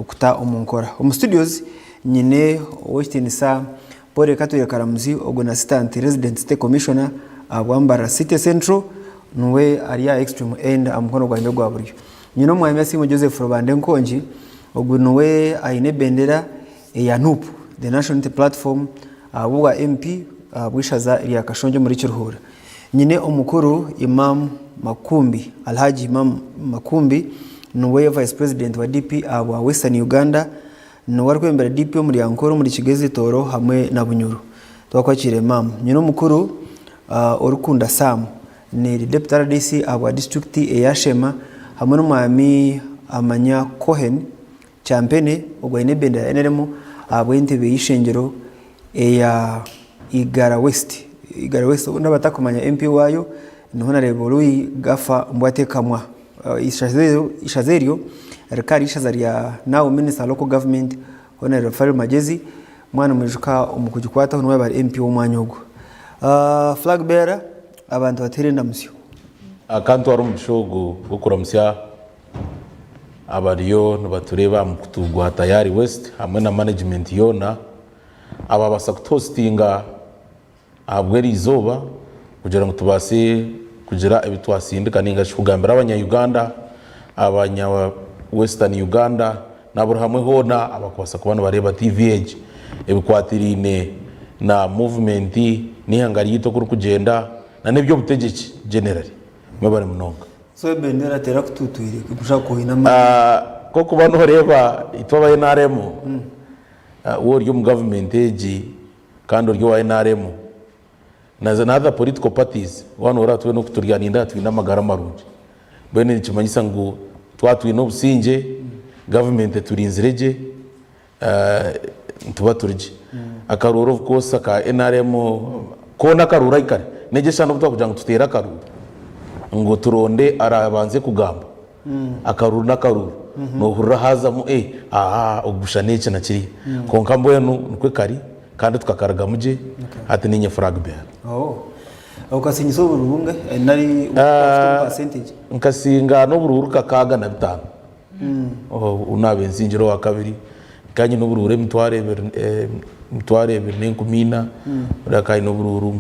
okuta omu nkora. Omu studios nyine Ow'ekitiinisa Paul Katwire Karamuzi ogwo na Assistant Resident City Commissioner ahabwa Mbarara City Central niwe ari aha extreme end aha mukono gwangye ogwa buryo. Nyine Omwami Asiimwe Joseph Rubanda Enkongi ogu niwe aine ebendera eya NUP, the National Unity Platform ahabw'obwa MP ahabw'eishaza rya Kashongye omuri Kiruhura. Nyine omukuru Imam Makumbi, Alhaji Imam Makumbi niwe Vice President wa DP ahabwa Western Uganda, niwe arikwebembera DP omuri Ankole, omuri Kigezi, Tooro hamwe na Bunyoro. Twakwakira Imam. Nyine omukuru Orikunda Sam ni Deputy RDC ahabwa disiturikiti eya Sheema hamwe n'omwami Amanya Cohen Kyampene ogwo aine ebendera ya NRM ahabw'entebe y'eishengyero eya Igara West. Igara West obundi abatakumanya MP waayo ni Honarebo Louis Gafa Mbwatekamwa. Eishaza eryo rikaba riri eishaza rya now Minister Local Government Honarebo Fariu Magyezi mwana mwijuka omu kugikwataho niwe yabaire MP w'omwanya ogwo. Flag bearer abantu batuheere endamutsyo. Akantwara omugisha ogu gw'okuramutsya Abariyo nibatureeba aha mukutu gwa Tayari West hamwe na management yoona ababaasa kutuhositinga ahabw'eri izooba kugira ngu tubaase kugira ebi twasindika ninga shi kugambira abanya Uganda, abanya Western Uganda na buri hamwe hoona abakubaasa kuba nibareeba TV egi ebikwatiraine na movement n'eihanga ryaitu oku ririkugyenda na n'eby'obutegyeki generally. Mwebare munonga. So ebendera terakututwire kusha ku oine amaani. Nk'okuba noreeba itwe aba nrm waaba ori omu gavumenti egi kandi ori owa nrm na other political parties waaba noreeba twena oku turi aha nindeeba twine amagara marungi mbwenu nikimanyisa ngu twaba twine obusingye gavumenti eturinzire gye nituba turi gye. Akaruuru of course aka nrm koona akaruuru ahi kari n'egyo eshaaha n'obu twakugira ngu tuteere akaruuru ngu turonde araabanze kugamba akaruuru n'akaruuru noohurira haazamu eh ahaa ogu busha n'eki na kiriya kwonka mbwenu nikwo kari kandi tukakarugamu gye hati niinye flag bearer. Oh. Okasiingisa oburuuru bungahi nari omu percentage? Nkasinga n'oburuuru 65. Ou naaba ensingire owa kabiri nkaba nyine oburuuru emitwaro ebiri 2400 ori akaba aine oburuuru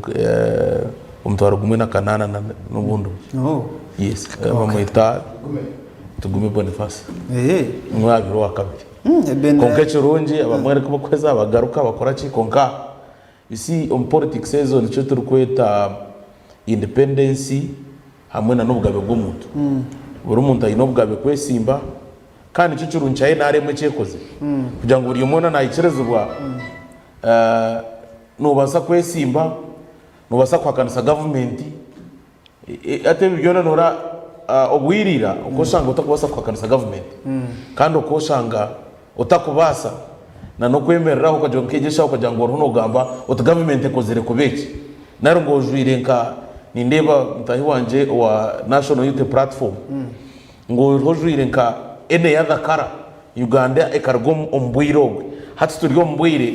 1800 n'obundi buryo. Yes, bamweta Tugume Boniface niwe abaire owa kabiri. Kwonka ekirungi abamwe barikubakuheza bagaruka bakora ki kwonka you see omu politics ezo nikyo turikweta independence hamwe na n'obugabe bw'omuntu. Buri muntu aine obugabe kwesimba kandi nikyo kirungi kya nrm eki ekozire kugira ngu buri omwe weena naikirizibwa nobaasa kwesimba, nobaasa kuhakanisa gavumenti hati ebi byona noreeba obwire ira okaba oshanga otakubaasa kuhakanisa gavumenti kandi okaba oshanga otakubaasa na n'okwemereraho okagira ngu nk'egi eshaaha okagira ngu oriho noogamba oti gavumenti ekozire kubi eki nari ngu ojwaire nka nindeeba mutaahi wangye owa National Unity Platform ngu oriho ojwaire nka any other colour Uganda ekaruga omu bwire obwe hati turi omu bwire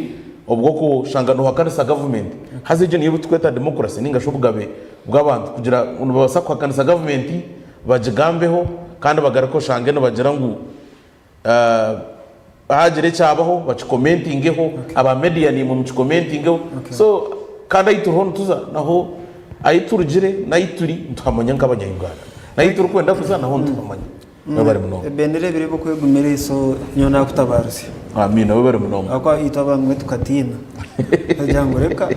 obw'okushanga noohakanisa gavumenti haza egyo niyo ei turikweta democracy ninga shi obugabe bw'abantu kugira ngu nibabaasa kuhakanisa gavumenti bagigambeho kandi bagaruke oshange nibagira ngu Haagira ekyabaho bakikomentingeho, aba media naimwe mukikomentingeho. So kandi ahi turiho nituza naho ahi turugire n'ahi turi nituhamanya nk'abanya Uganda. N'ahi turikwenda kuza naho nituhamanya. Webare munonga. Ebendera ebiri okwegumira eiso nyowe nakutabaarusya. Amiina webare munonga. Ahakuba itwe abamwe tukatiina. Ogira ngu reka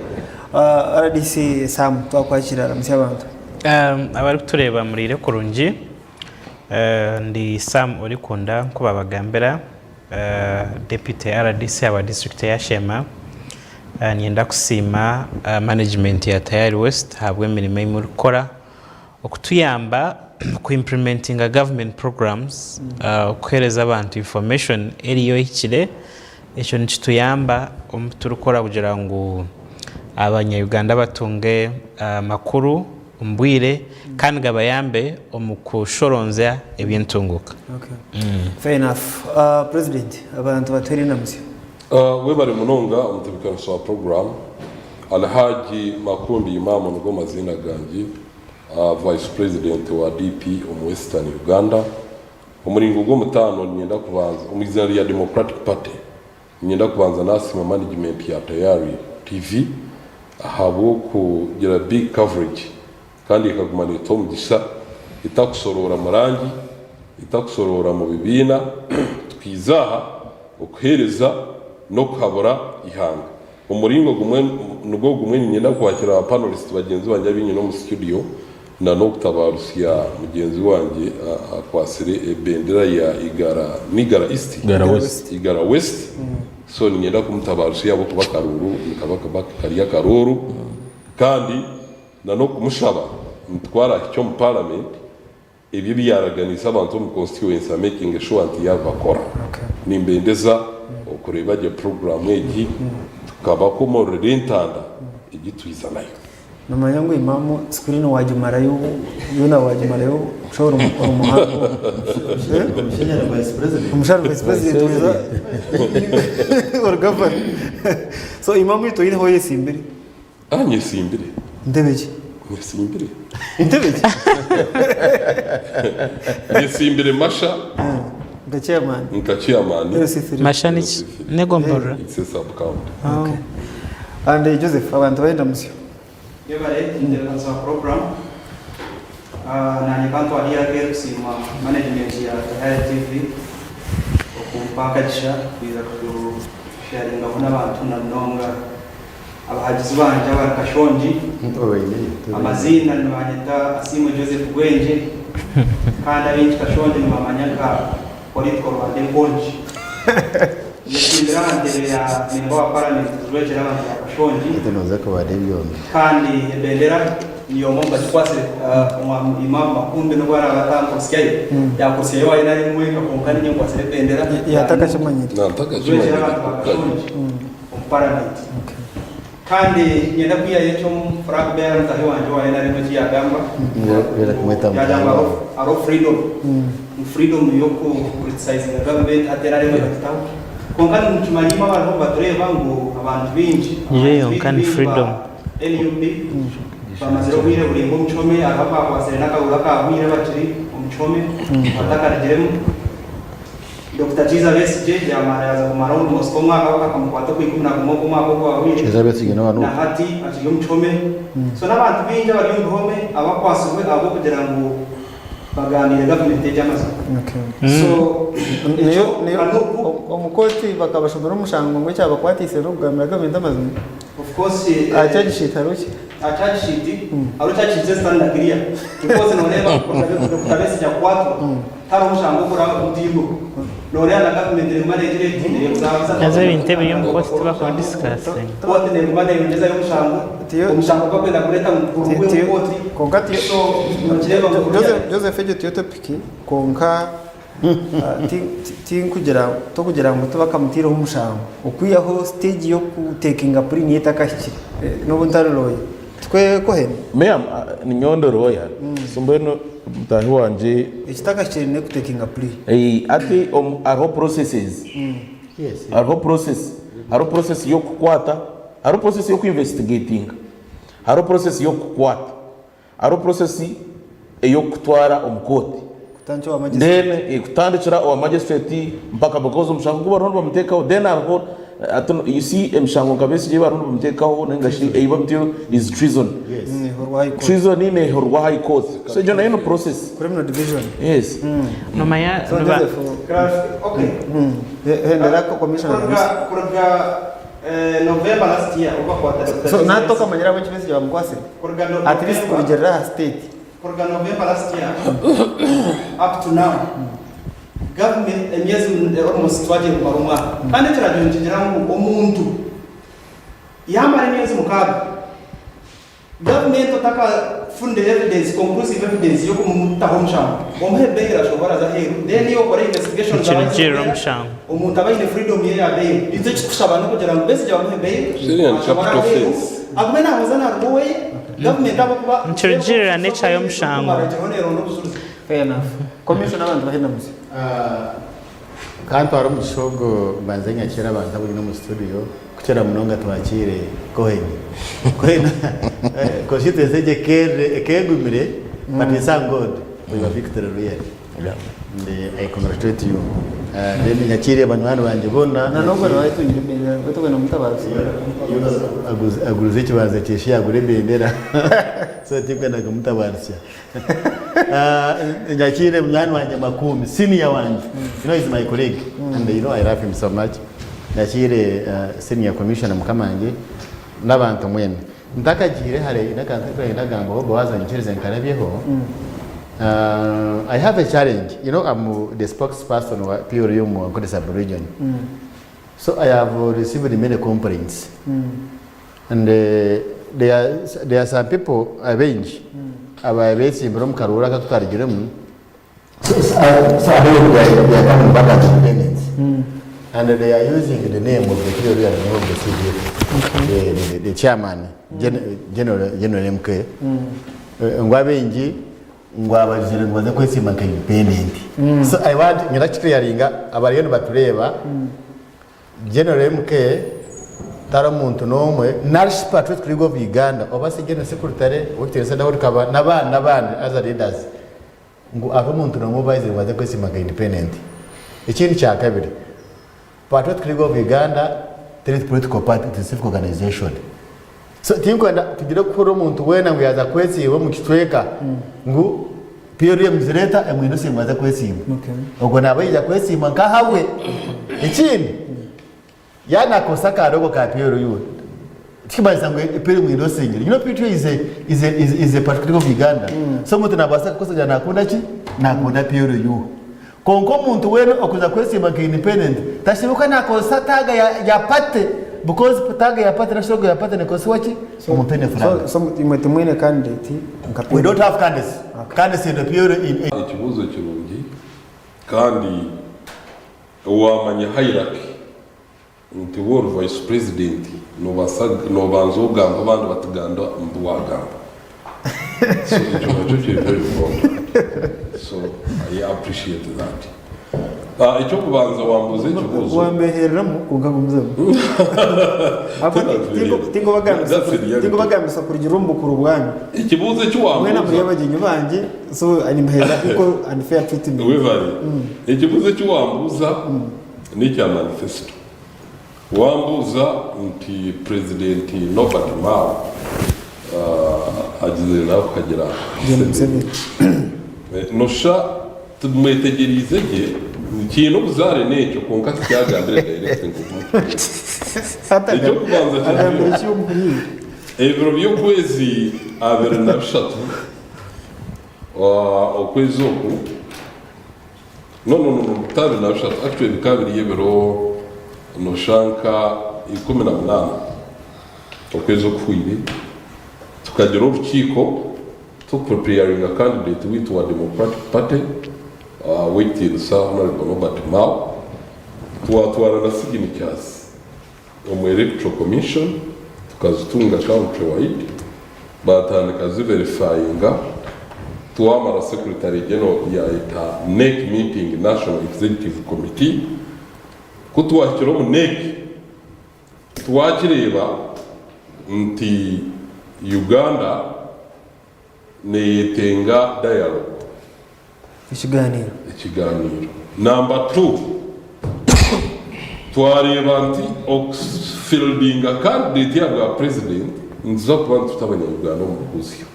RDC Sam twakwakira ramutsya abantu. Abarikutureeba muriire kurungi. Ndi Sam Orikunda nku babagambira Deputy RDC ahabwa disiturikiti eya Sheema. Niinyenda kusiima management ya Tayari West ahabw'emirimo ei murikukora okutuyamba ku implementinga government programs, okuheereza abantu information eriyo ehikire. Ekyo nikituyamba omu biturikukora kugira ngu abanya Uganda batunge amakuru omu bwire kandi gabayambe omu kushoronzya eby'entunguuka. Fair enough. President, abantu batuheere endamutsyo. Webare munonga omutebekanisa wa program. Alhaji Makundi Imam nigo maziina gangye, Vice President wa DP omu Western Uganda. Omuringo gw'omutaano niinyenda kubanza omu izina rya Democratic Party niinyenda kubanza naasiima management ya Tayari TV ahabw'okugira big coverage kandi ekaguma neetuha omugisha etakushoroora mu rangi, etakushoroora mu bibiina, tukaija aha okuheereza n'okuhabura eihanga. Omu muringo gumwe nigwo gumwe niinyenda kwakira ba panelists bagyenzi bangye abu nyine omu studio na n'okutabarutsya mugyenzi wangye akwatsire ebendera ya Igara ni Igara East? Igara West. Igara West so niinyenda kumutabarutsya ahabw'okuba akaruuru nikaba kari akaruuru kandi na n'okumushaba nti ku araahikye omu parliament Ebyo ebi yaaraganiise abantu omu constituency amekinge sure nti yaabibakora. Nimbendeza okureeba gye puroguraamu egi tukabakomororera entanda egi twiza nayo. Nomanya ngu Imamu screen wagimarayo yoona wagimarayo kusha ori muhango. Omushaija ari vice president. Omushaija ari vice president ori governor. So Imamu itwe oineho oyesimbire. Ah nyesimbire. Ntebe ki? Nyesimbire. Ntebe ki? Nyesimbire Masha. Nka chairman. Nka chairman. LC3. Masha niki? N'egomborora? It's a sub county. Okay. And Joseph, abantu bahenda musyo. Yebare ntebekanisa wa program. Nanye kantwara eiraka eri kusiima management ya Higher TV okumpa akagisha kwija kusharingaho n'abantu na munonga Abahagizi bangye abari Kashongi, amaziina nibanyeta Asiimwe Joseph Bwengye kandi abaingi Kashongi nibamanya nka Political Rwanda Enkongi. Nyesimbire aha ntebe ya memba wa paramenti kujwekyera abantu ba Kashongi kandi ebendera niyo omwe omu bagikwasire Omwami Imam Makumbi nobu araabe atankurutsyayo, yakurutsyayo owaaye nari wenka kwonka niinye nkwasire ebendera ya NUP kujwekyera abantu ba Kashongi. omu paramenti. Kandi niinyenda kwihayo eki Frank Bearer mutaahi wangye owa NRM eki yaagamba, yaagira ngu hariho freedom, ngu freedom y'oku criticizinga gavumenti hati NRM ekagitaho. Kwonka nikimanya imwe abariho nibatureeba ngu abantu baingi, Niyo yonka ni abahanzi baingi ba freedom. NUP bamazire obwire buraingwa omu kihome, hariho abaakwatsire n'akahuuro akaahwire bakiri omu kihome batakarugiremu. Dokita Kiiza Besigye yamara yaaza kumara almost omwaka bakamukwata okwikumi na gumwe okw'omwaka ogwahweire Kiiza Besigye n'owa na Nup. hati akiri omu kihome. So n'abantu baingi abari omu bihome abakwasirwe ahabw'okugira ngu bagambiire gavumenti egi amazima. So Niyo ekyo niyo nka Nup omu kooti bakabashomera omushango ngu ekyabakwatiise n'okugambira gavumenti amazima. of course Aha charge sheet hariho ki? Aha charge sheet hariho charge sheet ezitari na clear because noreeba Dokita Besigye akukwatwa Tihariho mushango oguraaguteirweho. Nooreeba na gavumenti neeguma neegira eti, neebuzabuza. Haza ebintu ebiri omu kooti tibakubi discussinga. Kooti neeguma neeyongyezayo omushango, omushango ogu barikwenda kureeta ngu gurugwe omu kooti. Kwonka ti So nokireeba ngu Joseph, Joseph egyo tiyo topic kwonka tinkugira tokugira ngu tibakamuteireho omushango okwihaho stage y'okutekinga plea niyo etakahikire n'obu ntari lawyer. Tikwe Cohen? Ma'am, ninyowe ndi lawyer, so mbwenu mutaahi wangye. Ekitakahikire ni kutekinga plea. Eh, hati omu hariho processes. Yes. Hariho process, hariho process y'okukwata, hariho process y'oku investigatinga, hariho process y'okukwata, hariho process ey'okukutwara omu kooti. Kutandikira owa magistrate. Then eh, kutandikira owa magistrate mpaka because omushango ogu bariho nibamuteekaho then hariho hati you see emishango nka Besigye ei bariho nibamuteekaho ninga shi ei bamutaireho is treason. Yes. Neehorwa high court. Treason neehorwa high court. So egyo nayo ni process. Criminal division. Yes. Nomanya So niba Joseph, Okay. hendera commissioner Kuruga kuruga eh, November last year obu bakwata Dr. So Kizza natoka Besigye. amanyire ahabw'enki Besigye bamukwasire. Kuruga no- At least November kurugiirira aha state. Kuruga November last year up to now, government emyezi almost twagiye kumara omwaka kandi ekiragiro nikigira ngu omuntu yamara emyezi mukaaga government otakafunire evidence, conclusive evidence y'okumutaho omushango, omuhe bail ashobore aze aheeru then iwe okore investigation zawe Nikirugirira ezirikuhwera omushango. omuntu abe aine freedom ye ya bail. Itwe ekitukushaba n'okugira ngu Besigye bamuhe bail Syrian ashobore capital aheeru offense. agume nahoza naruga oweye. Gavumenti ahabw'okuba Nikirugirira n'ekya y'omushango. Fair enough. Commissioner abantu bahenda muzi. Kantware omugisha ogu mbanze nyakiire abantu abu nyine omu studio kukira munonga twakiire Cohen. Cohen constituency egi ekeerire ekeegumire but we thank God we have victory really. And I congratulate you. Then nyakiire banywani bangye boona. Na n'ogwo nawe ayetungire ebendera beitu ogwo namutabarusa. Agurize ekibanza kye shi yagura ebendera so tinkwenda kumutabarutsya. Nyakiire munywani wangye Makuumi senior wangye you know he's my colleague and you know I love him so much. Nyakiire senior commissioner Mukamangye n'abantu mwena. Ntakagiire hare haine akantu aku naabaire ndagambaho Boaz anyikirize nkarabyeho. I have a challenge, you know I'm the spokesperson wa PLU omu Ankole sub region. So I have received many complaints and there are, there are some people abaingi ababaire betsimbire omu karuuru aka aku twarugiremu So they are coming back as independents and they are using the name of the PLU and the name of the CDF, the chairman, General MK, ngu abaingi ngu abagizire ngu baze kwesiima nka independent. So I want nyenda kukiclearinga abariyo nibatureeba, General MK tari muntu n'omwe nari shi Patriotic League of Uganda oba shi General Secretary ow'ekitiinisa Daudi Kabanda n'abandi n'abandi other leaders ngu hariho omuntu n'omwe obaizire ngu aze kwesiima nka independent. Ekindi kyakabiri, Patriotic League of Uganda teri political party, it is a civic organization. So tinkwenda tugire kuhurira omuntu weena ngu yaaza kwesiiba omu kicweka ngu PLU zireeta emwine ngu aze kwesiima. Ogwo naaba yaija kwesiima nk'ahabwe. Ekindi, yaaba naakozesa aka logo ka PLU, tikimanyisa ngu PLU mwine osingire. You know PLU is a, is a, is, is a Patriotic League of Uganda. So omuntu naabaasa kukozesa kugira naakunda ki? Naakunda PLU. Kwonka omuntu weena okuza kwesiima nka independent tashemereire kuba nakozesa tag ya party because tag ya party na logo ya party nekozesibwa ki? Omuntu oine flag. So imwe timwine candidate nka We don't have candidates. Candidates in the PLU in Ekibuuzo kirungi kandi wamanya hierarchy nti waaba ori vice president nobaasa nobanza ogamba abandi batugamba mbu wagamba so ekyo nakyo kiri very important so I appreciate that. Ah, ekyokubanza wambuuza ekibuuzo Wambehereramu kwonka gumizamu. That's the reality. Tingobagambisa kurugira omu bukuru bwanyu. Ekibuuzo eki Mwena muri wambuuza abagyenyi bangye so nimbaheereza equal and fair treatment. Webale. Ekibuuzo eki wambuuza N'ekya manifesito. Wambuuza nti Purezidenti Norbert Mao agizire nawe kuhagira Museveni. Noshusha tumwetegyereize gye, kiine obuzaare n'ekyo kwonka tikyagambire direct nk'oku murikureeba. Eky'okubanza kiri ebiro by'okwezi 23 okwezi oku, No no no no ti 23 actually bikaba biri ebiro noshusha nka 18 okwezi okuhweire tukagira orukiiko tukupreparinga candidate waitu wa Democratic Party ow'ekitiinisa Honourable Norbert Mao twatwara na signatures omu Electoral Commission tukazitunga country wide Baatandika ziverifayinga, twamara Secretary General yaayeta NEC meeting, National Executive Committee, ku twahikire omu NEC twakireeba nti Uganda neyetenga dialogue. Ekigaaniiro. Ekigaaniiro. Namba tu, twareeba nti okufieldinga candidate ahabwa president nituza kuba nituta abanya-Uganda omu buguzyo.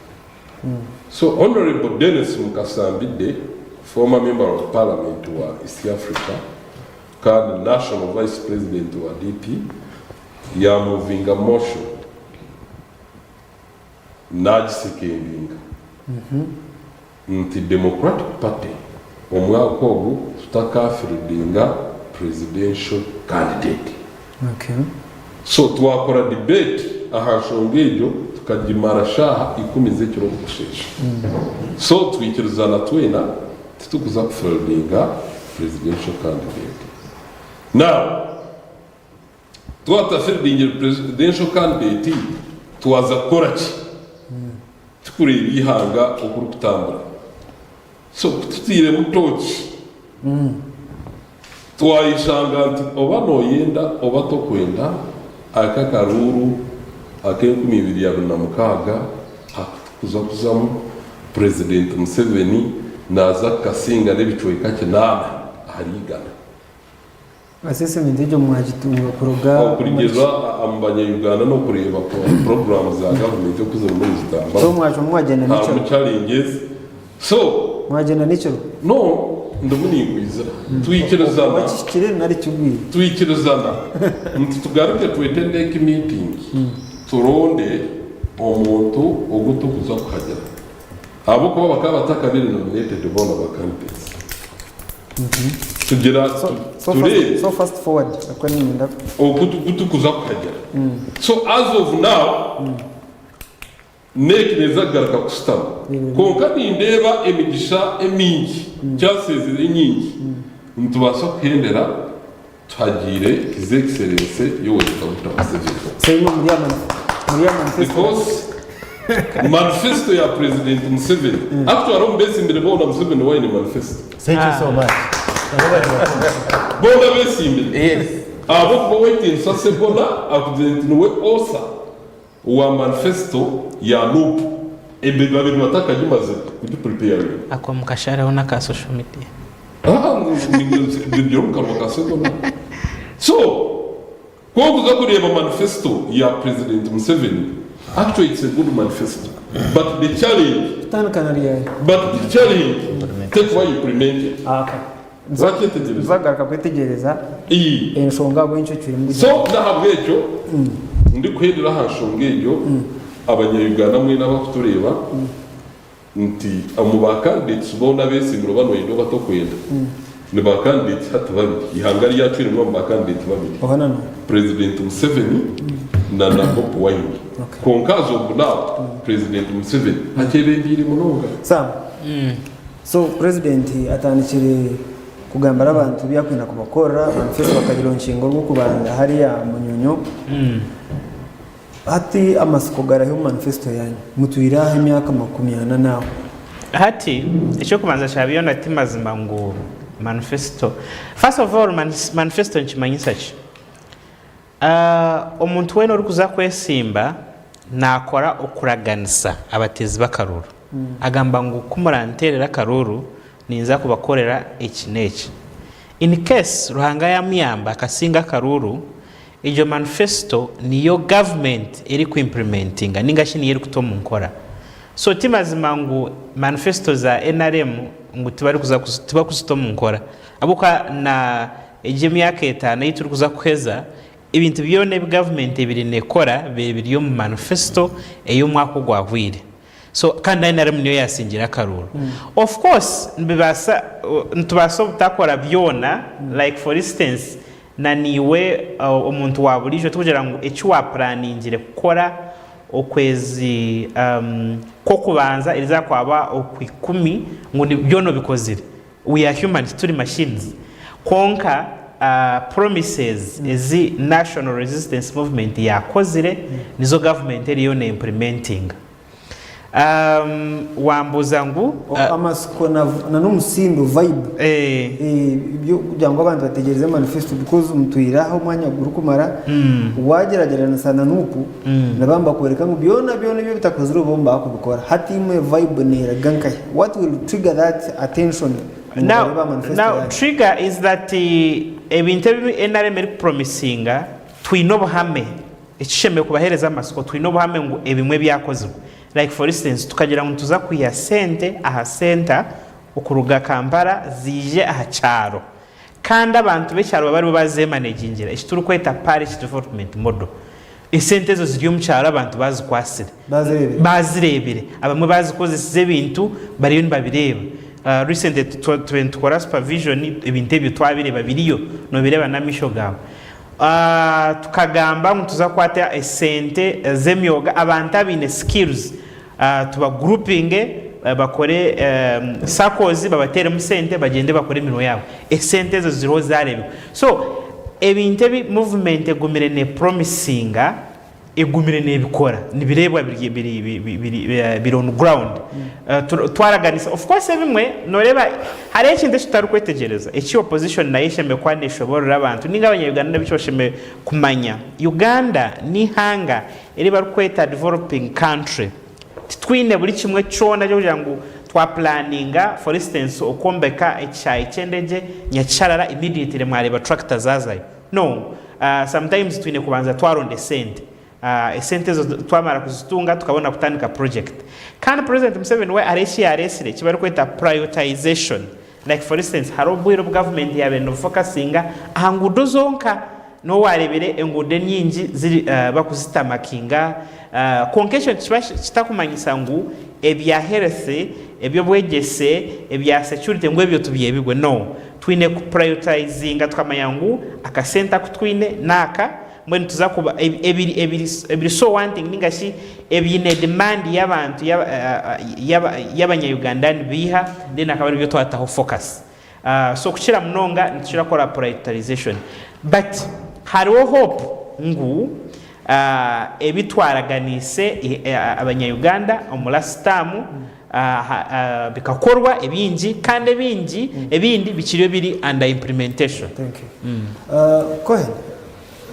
So Honourable Denis Mukasa Mbidde, former member of parliament wa East Africa kandi national vice president wa DP, yamovinga motion nagisekendinga. Nti Democratic Party omwaka ogu tutakafieldinga presidential candidate. So twakora debate aha nshonga egyo tukagimara shaaha ikumi z'ekiro obutasheesha. So twikirizana twena titukuza kufieldinga presidential candidate. Now twatafieldingire presidential candidate twaza kukora ki? Tikureeba eihanga oku rikutambura. So ku tutairemu tooki, twayeshanga nti oba nooyenda oba tokwenda, aka akaruuru ak'enkumi ibiri abiri na mukaaga aku tikuza kuzamu, Purezidenti Museveni naaza kukasinga n'ebicweka kinaana ahari igana. Assessment egyo mwagitunga kuruga Okurigeza omu banya-Uganda n'okureeba puroguraamu za gavumenti oku zirimu nizitambura. So mwacwamu mwagyenda Harimu n'ekiro? challenges. So. Mwagyenda n'ekiro? No, ndimu ninkwizira. Twikirizana. Oba kihikire nari kigwire. Twikirizana nti tugaruke twete NEC meeting turonde omuntu ogu turikuza kuhagira ahabw'okuba bakaba batakabire nominated boona ba candidates. Tugira So tureebe fast, so fast forward ahabw'okuba niinyenda. Ogu turikuza kuhagira. So as of now, Nec neeza kugaruka kushutama. Kwonka nindeeba emigisha emingi, chances enyingi, nitubaasa kuhendera tuhagiire His Excellency Yoweri Kaguta Museveni. So imwe muri aha muri aha manifesto. Because manifesto ya President Museveni, actually omu beesimbire boona Museveni niwe aine manifesto. Thank you so much. Boona beesimbire. Yes. Ahabw'okuba ow'ekitiinisa Ssegona akugizire nti niwe author wa manifesto ya nup ebyo babiri batakagimazire kugi preparinga. Ako mukashareho n'aka social media. Biri omu kanwa ka Ssegona. So ku orikuza kureeba manifesto ya president Museveni actually it's a good manifesto but the challenge Kutandika na ryari? but the challenge tekuba implemented. Ah, okay. Wakyetegyereza? Nzagaruka kwetegyereza Ii. enshonga ahabw'enki ocwiremu So kugira. n'ahabw'ekyo ndikuhendera aha nshonga egyo, abanya-Uganda mwena abakutureeba nti omu ba candidates boona abeesiimire oba noyenda oba tokwenda, ni ba candidates hati babiri. Eihanga ryacu ririmu omu ba candidate babiri, Oha na n'oha? President Museveni na na Bobi Wine. Okay. Kwonka as of now, President Museveni akyebembeire munonga. Sam, So president atandikire kugambira abantu ebi arikwenda kubakorera, manifesto bakagilonkinga orw'okubanza hariya Munyonyo. Hati amatsiko garahi omu manifesto yanyu? Mutwire aha emyaka 40 n'aho. Hati eky'okubanza kya byona ti mazima ngu manifesto, first of all manifesto nikimanyisa ki? Omuntu weena orikuza kwesimba naakora okuraganisa abateezi b'akaruuru. Agamba ngu ku muranteerera akaruuru ninza kubakorera eki n'eki. In case Ruhanga yaamuyamba akasinga akaruuru, egyo manifesto niyo gavumenti erikuimpurimentinga ninga shi niyo erikuta omu nkora. So ti mazima ngu manifesto za nrm ngu tibarikuzita omu nkora ahabw'okuba na Egi emyaka etaano ei turikuza kuheza, ebintu byona ebi gavumenti ebaire nekora bibaire biri omu manifesto ey'omwaka ogwahweire. So kandi nrm niyo yasingire akaruuru. Of course nibibaasa nitubaasa obutakora byona like for instance na naiwe omuntu wa buriijo tikugira ngu eki wa puraningire kukora okwezi kw'okubanza eriza kwaba okwikumi ngu byona obikozire. We are human tituri machines kwonka promises ezi National Resistance Movement yakozire nizo government eriyo ne implementinga. Wambuuza ngu. Amatsiko na n'omusindo, vibe, kugira ngu abantu bategyereze manifesto because mutwire aha omwanya gurikumara wagyeragyeranisa na Nup nibaba nibakworeka ngu byona byona ebi obitakozire bo nibaaba kubikora. Hati imwe vibe neruga nkahi? What will trigger that attention ngu Now, bareebe aha manifesto now yaanyu? trigger is that ebintu ebi NRM erikupromisinga twine obuhame, ekishemereire kubaheereza amatsiko twine obuhame ngu ebimwe byakozirwe. Like for instance tukagira ngu nituza kwiha sente aha centre okuruga Kampala ziije aha kyaro kandi abantu b'ekyaro babe aribo bazemanejingira eki turikweta parish development model. Esente ezo ziri omu kyaro abantu bazikwatsire, Bazireebire. bazireebire, abamwe bazikozesize ebintu bariyo nibabireeba. Recently tubaire nitukora supervision ebintu ebyo twabireeba biriyo nobireeba n'amaisho gaawe. Tukagamba ngu nituza kukwata esente z'emyoga abantu abaine skills tubagroupinge bakore saccos babateeremu sente bagyende bakore emirimo yaabo. Esente ezo ziriho zaareebirwe. So ebintu ebi movement egumire nepromisinga egumire nebikora nibireebwa biri biri biri biri on ground. Twaraganisa of course ebimwe noreeba hariho ekintu eki tutarikwetegyereza eki opposition nayo eshemereire kuba neshoborora abantu ninga abanya Uganda nabo eki bashemereire kumanya. Uganda n'eihanga eri barikweta developing country. Titwine buri kimwe kyona ekyokugira ngu. Twa pulaninga for instance okwombeka ekishaayi ky'endegye Nyakisharara immediately mwareeba tractor zaazayo. No, sometimes twine kubanza twaronda esente. Esente ezo twamara kuzitunga tukabona kutandika project. Kandi President Museveni we hariho eki yareetsire eki barikweta prioritization. Like for instance hariho obwire obu government yaabaire nefokasinga aha nguudo zonka. Niho waareebire enguudo enyingi ziri bakuzitamakinga. Kwonka ekyo nikiba kitakumanyisa ngu ebya health, eby'obwegyese, ebya security ngu ebyo tubyebirwe. No. Twine ku prioritizinga tukamanya ngu akasente aku twine n'aka, mbwenu nituza kuba ebiri ebiri ebiri so wanting ninga shi ebiine demand y'abantu y'abanya Uganda nibiiha then akaba aribyo twataho focus. So kukira munonga nitukira kukora prioritization but hariho hope ngu ebi twaraganiise abanya Uganda omu last term bikakorwa ebingi kandi ebingi ebindi bikiriyo biri under implementation. Thank you. Cohen,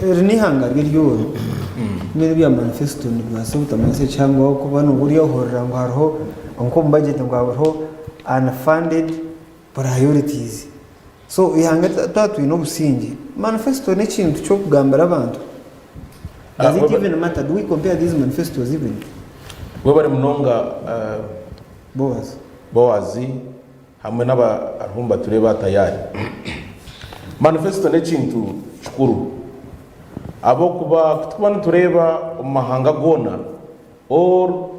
eri n'eihanga rye ryona mbwenu ebya manifesto nibibaasa obutamanyisa ekihango ahabw'okuba nooba ori ohurira ngu hariho nk'omu budget ngu hariho unfunded priorities. So eihanga twaba twine obusingye, manifesto n'ekintu ky'okugambira abantu. Does it even matter? Do we compare these manifestos even? Webare munonga Boaz. Boaz hamwe n'abariho nibatureeba tayari. Manifesto n'ekintu kikuru ahabw'okuba ku turikuba nitureeba omu mahanga goona all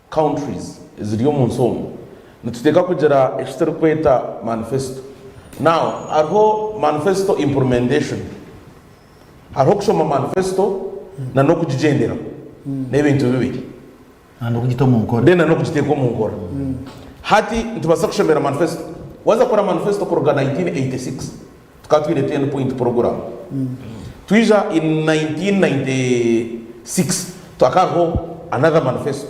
countries eziri omu nsi omu, nituteekwa kugira eki turikweta manifesto. Now hariho manifesto implementation, hariho okushoma manifesto na n'okugigyenderaho, n'ebintu bibiri. Na n'okugita omu nkora. Then na n'okugiteeka omu nkora. Hati nitubaasa kushomera manifesto, waaza kukora manifesto kuruga 1986, Tukaba twine ten point program. Twija in 1996 hakaba hariho another manifesto,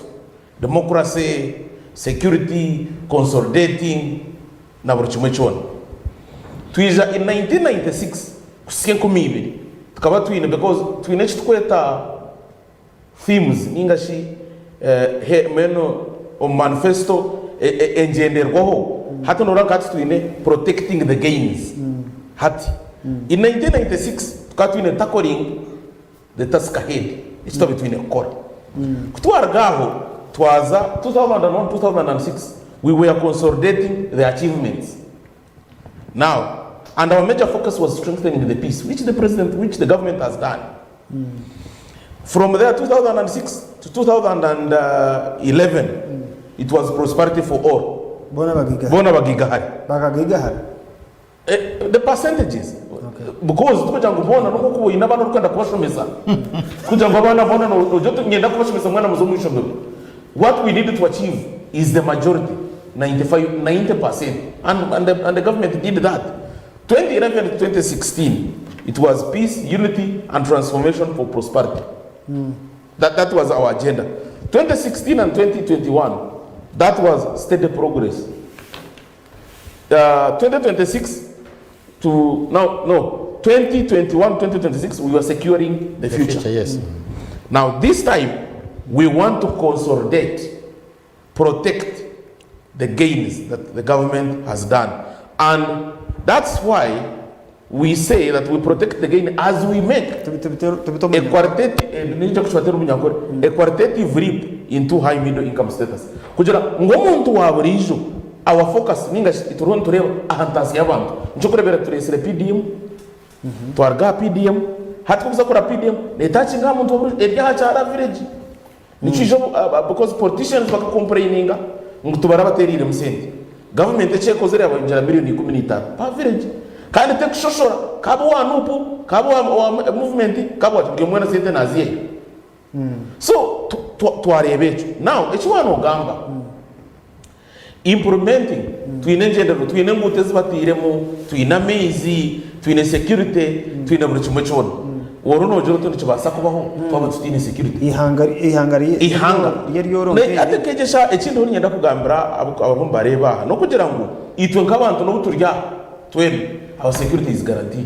democracy, security, consolidating na buri kimwe kyona. Twija in 1996 kuhitsya 2000 tukaba twine because twine eki turikweta themes ninga shi mbwenu omu manifesto engyenderwaho hati noreeba nka hati twine protecting the gains hati in 1996 tukaba twine tackling the task ahead eki twaba twine kukora ku twaruga aho twaza 2001 2006 we were consolidating the achievements Now, and our major focus was strengthening the peace, which the president, which the government has done. From there, 2006 to 2011, it was prosperity for all. Boona bagigahara. Boona bagigahare. Bakagigahara. Eh, the percentages. Because tikugira ngu boona n'oku oine abaana orikwenda kubashomesa. Tikugira ngu abaana boona nogira oti niinyenda kubashomesa mwena muze omu ishomero. What we need to achieve is the majority, 95, 90 percent, and, and, the, and the government did that. 2011 to 2016, it was peace, unity, and transformation for prosperity. That, that was our agenda. 2016 and 2021, that was steady progress. 2026 to now, no, 2021, 2026, we were securing the, The future. future, yes. Now, this time, we want to consolidate, protect the gains that the government has done. And that's why we say that we protect the gain as we make a qualitative, ninja kushwatira omunyankore, a qualitative leap into high middle income status. Kugira ngu omuntu wa buriijo, our focus ninga shi turiho nitureeba aha ntaasya y'abantu. Nikyo orikureebera tureetsire PDM, twaruga aha PDM, hati ku orikuza kureba PDM neetaakinga aha muntu wa buriijo, eri aha kyaro aha village. Nikiija obu because politicians baka complaininga ngu tibarabatereiremu sente. Government eki ekozire yabayongyera million 15 per village kandi tekushoshora kaabe owa nup, kaabe owa movement, kaabe owaki buri omwe weena sente nazihayo. So twareeba ekyo. Now eki waaba nogamba Implementing, twine engyendererwa, twine enguuto ezi batairemu, twine amaizi, twine security, twine buri kimwe kyona. Oriyo noogira oti nikibaasa kubaho twaba tutaine security? Eihanga eihanga rye Eihanga. rye ryoro Ne- nk'eri. Hati nkegyesha ekindi ahu niinyenda kugambira abu abariho nibareeba aha n'okugira ngu itwe nk'abantu n'obu turi aha twena our security is guaranteed.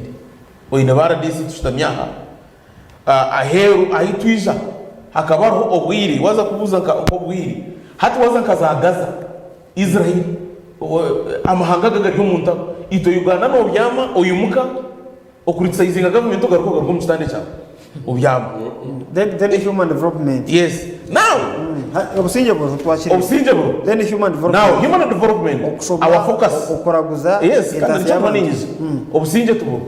Oine ba rdc tushutami aha, Aheeru ahi twija hakaba hariho obwire, waaza kubuuza nka nk'obwire, Hati waaza nka za Gaza, Israel, amahanga ago agari omu ntaro, itwe Uganda nobyama oimuka okuritisayizinga gavumenti ogaruka ogaruka omu kitanda kyawe obyama. Then, then human development. Yes. Now, Ha- Obusingye buriho twakire. obusingye buriho. Then human Now, development. human development, Okushoma, our focus. okuraguza, Yes, kandi entaasya nikyo y'abantu. ninyiza. Obusingye tuburiho.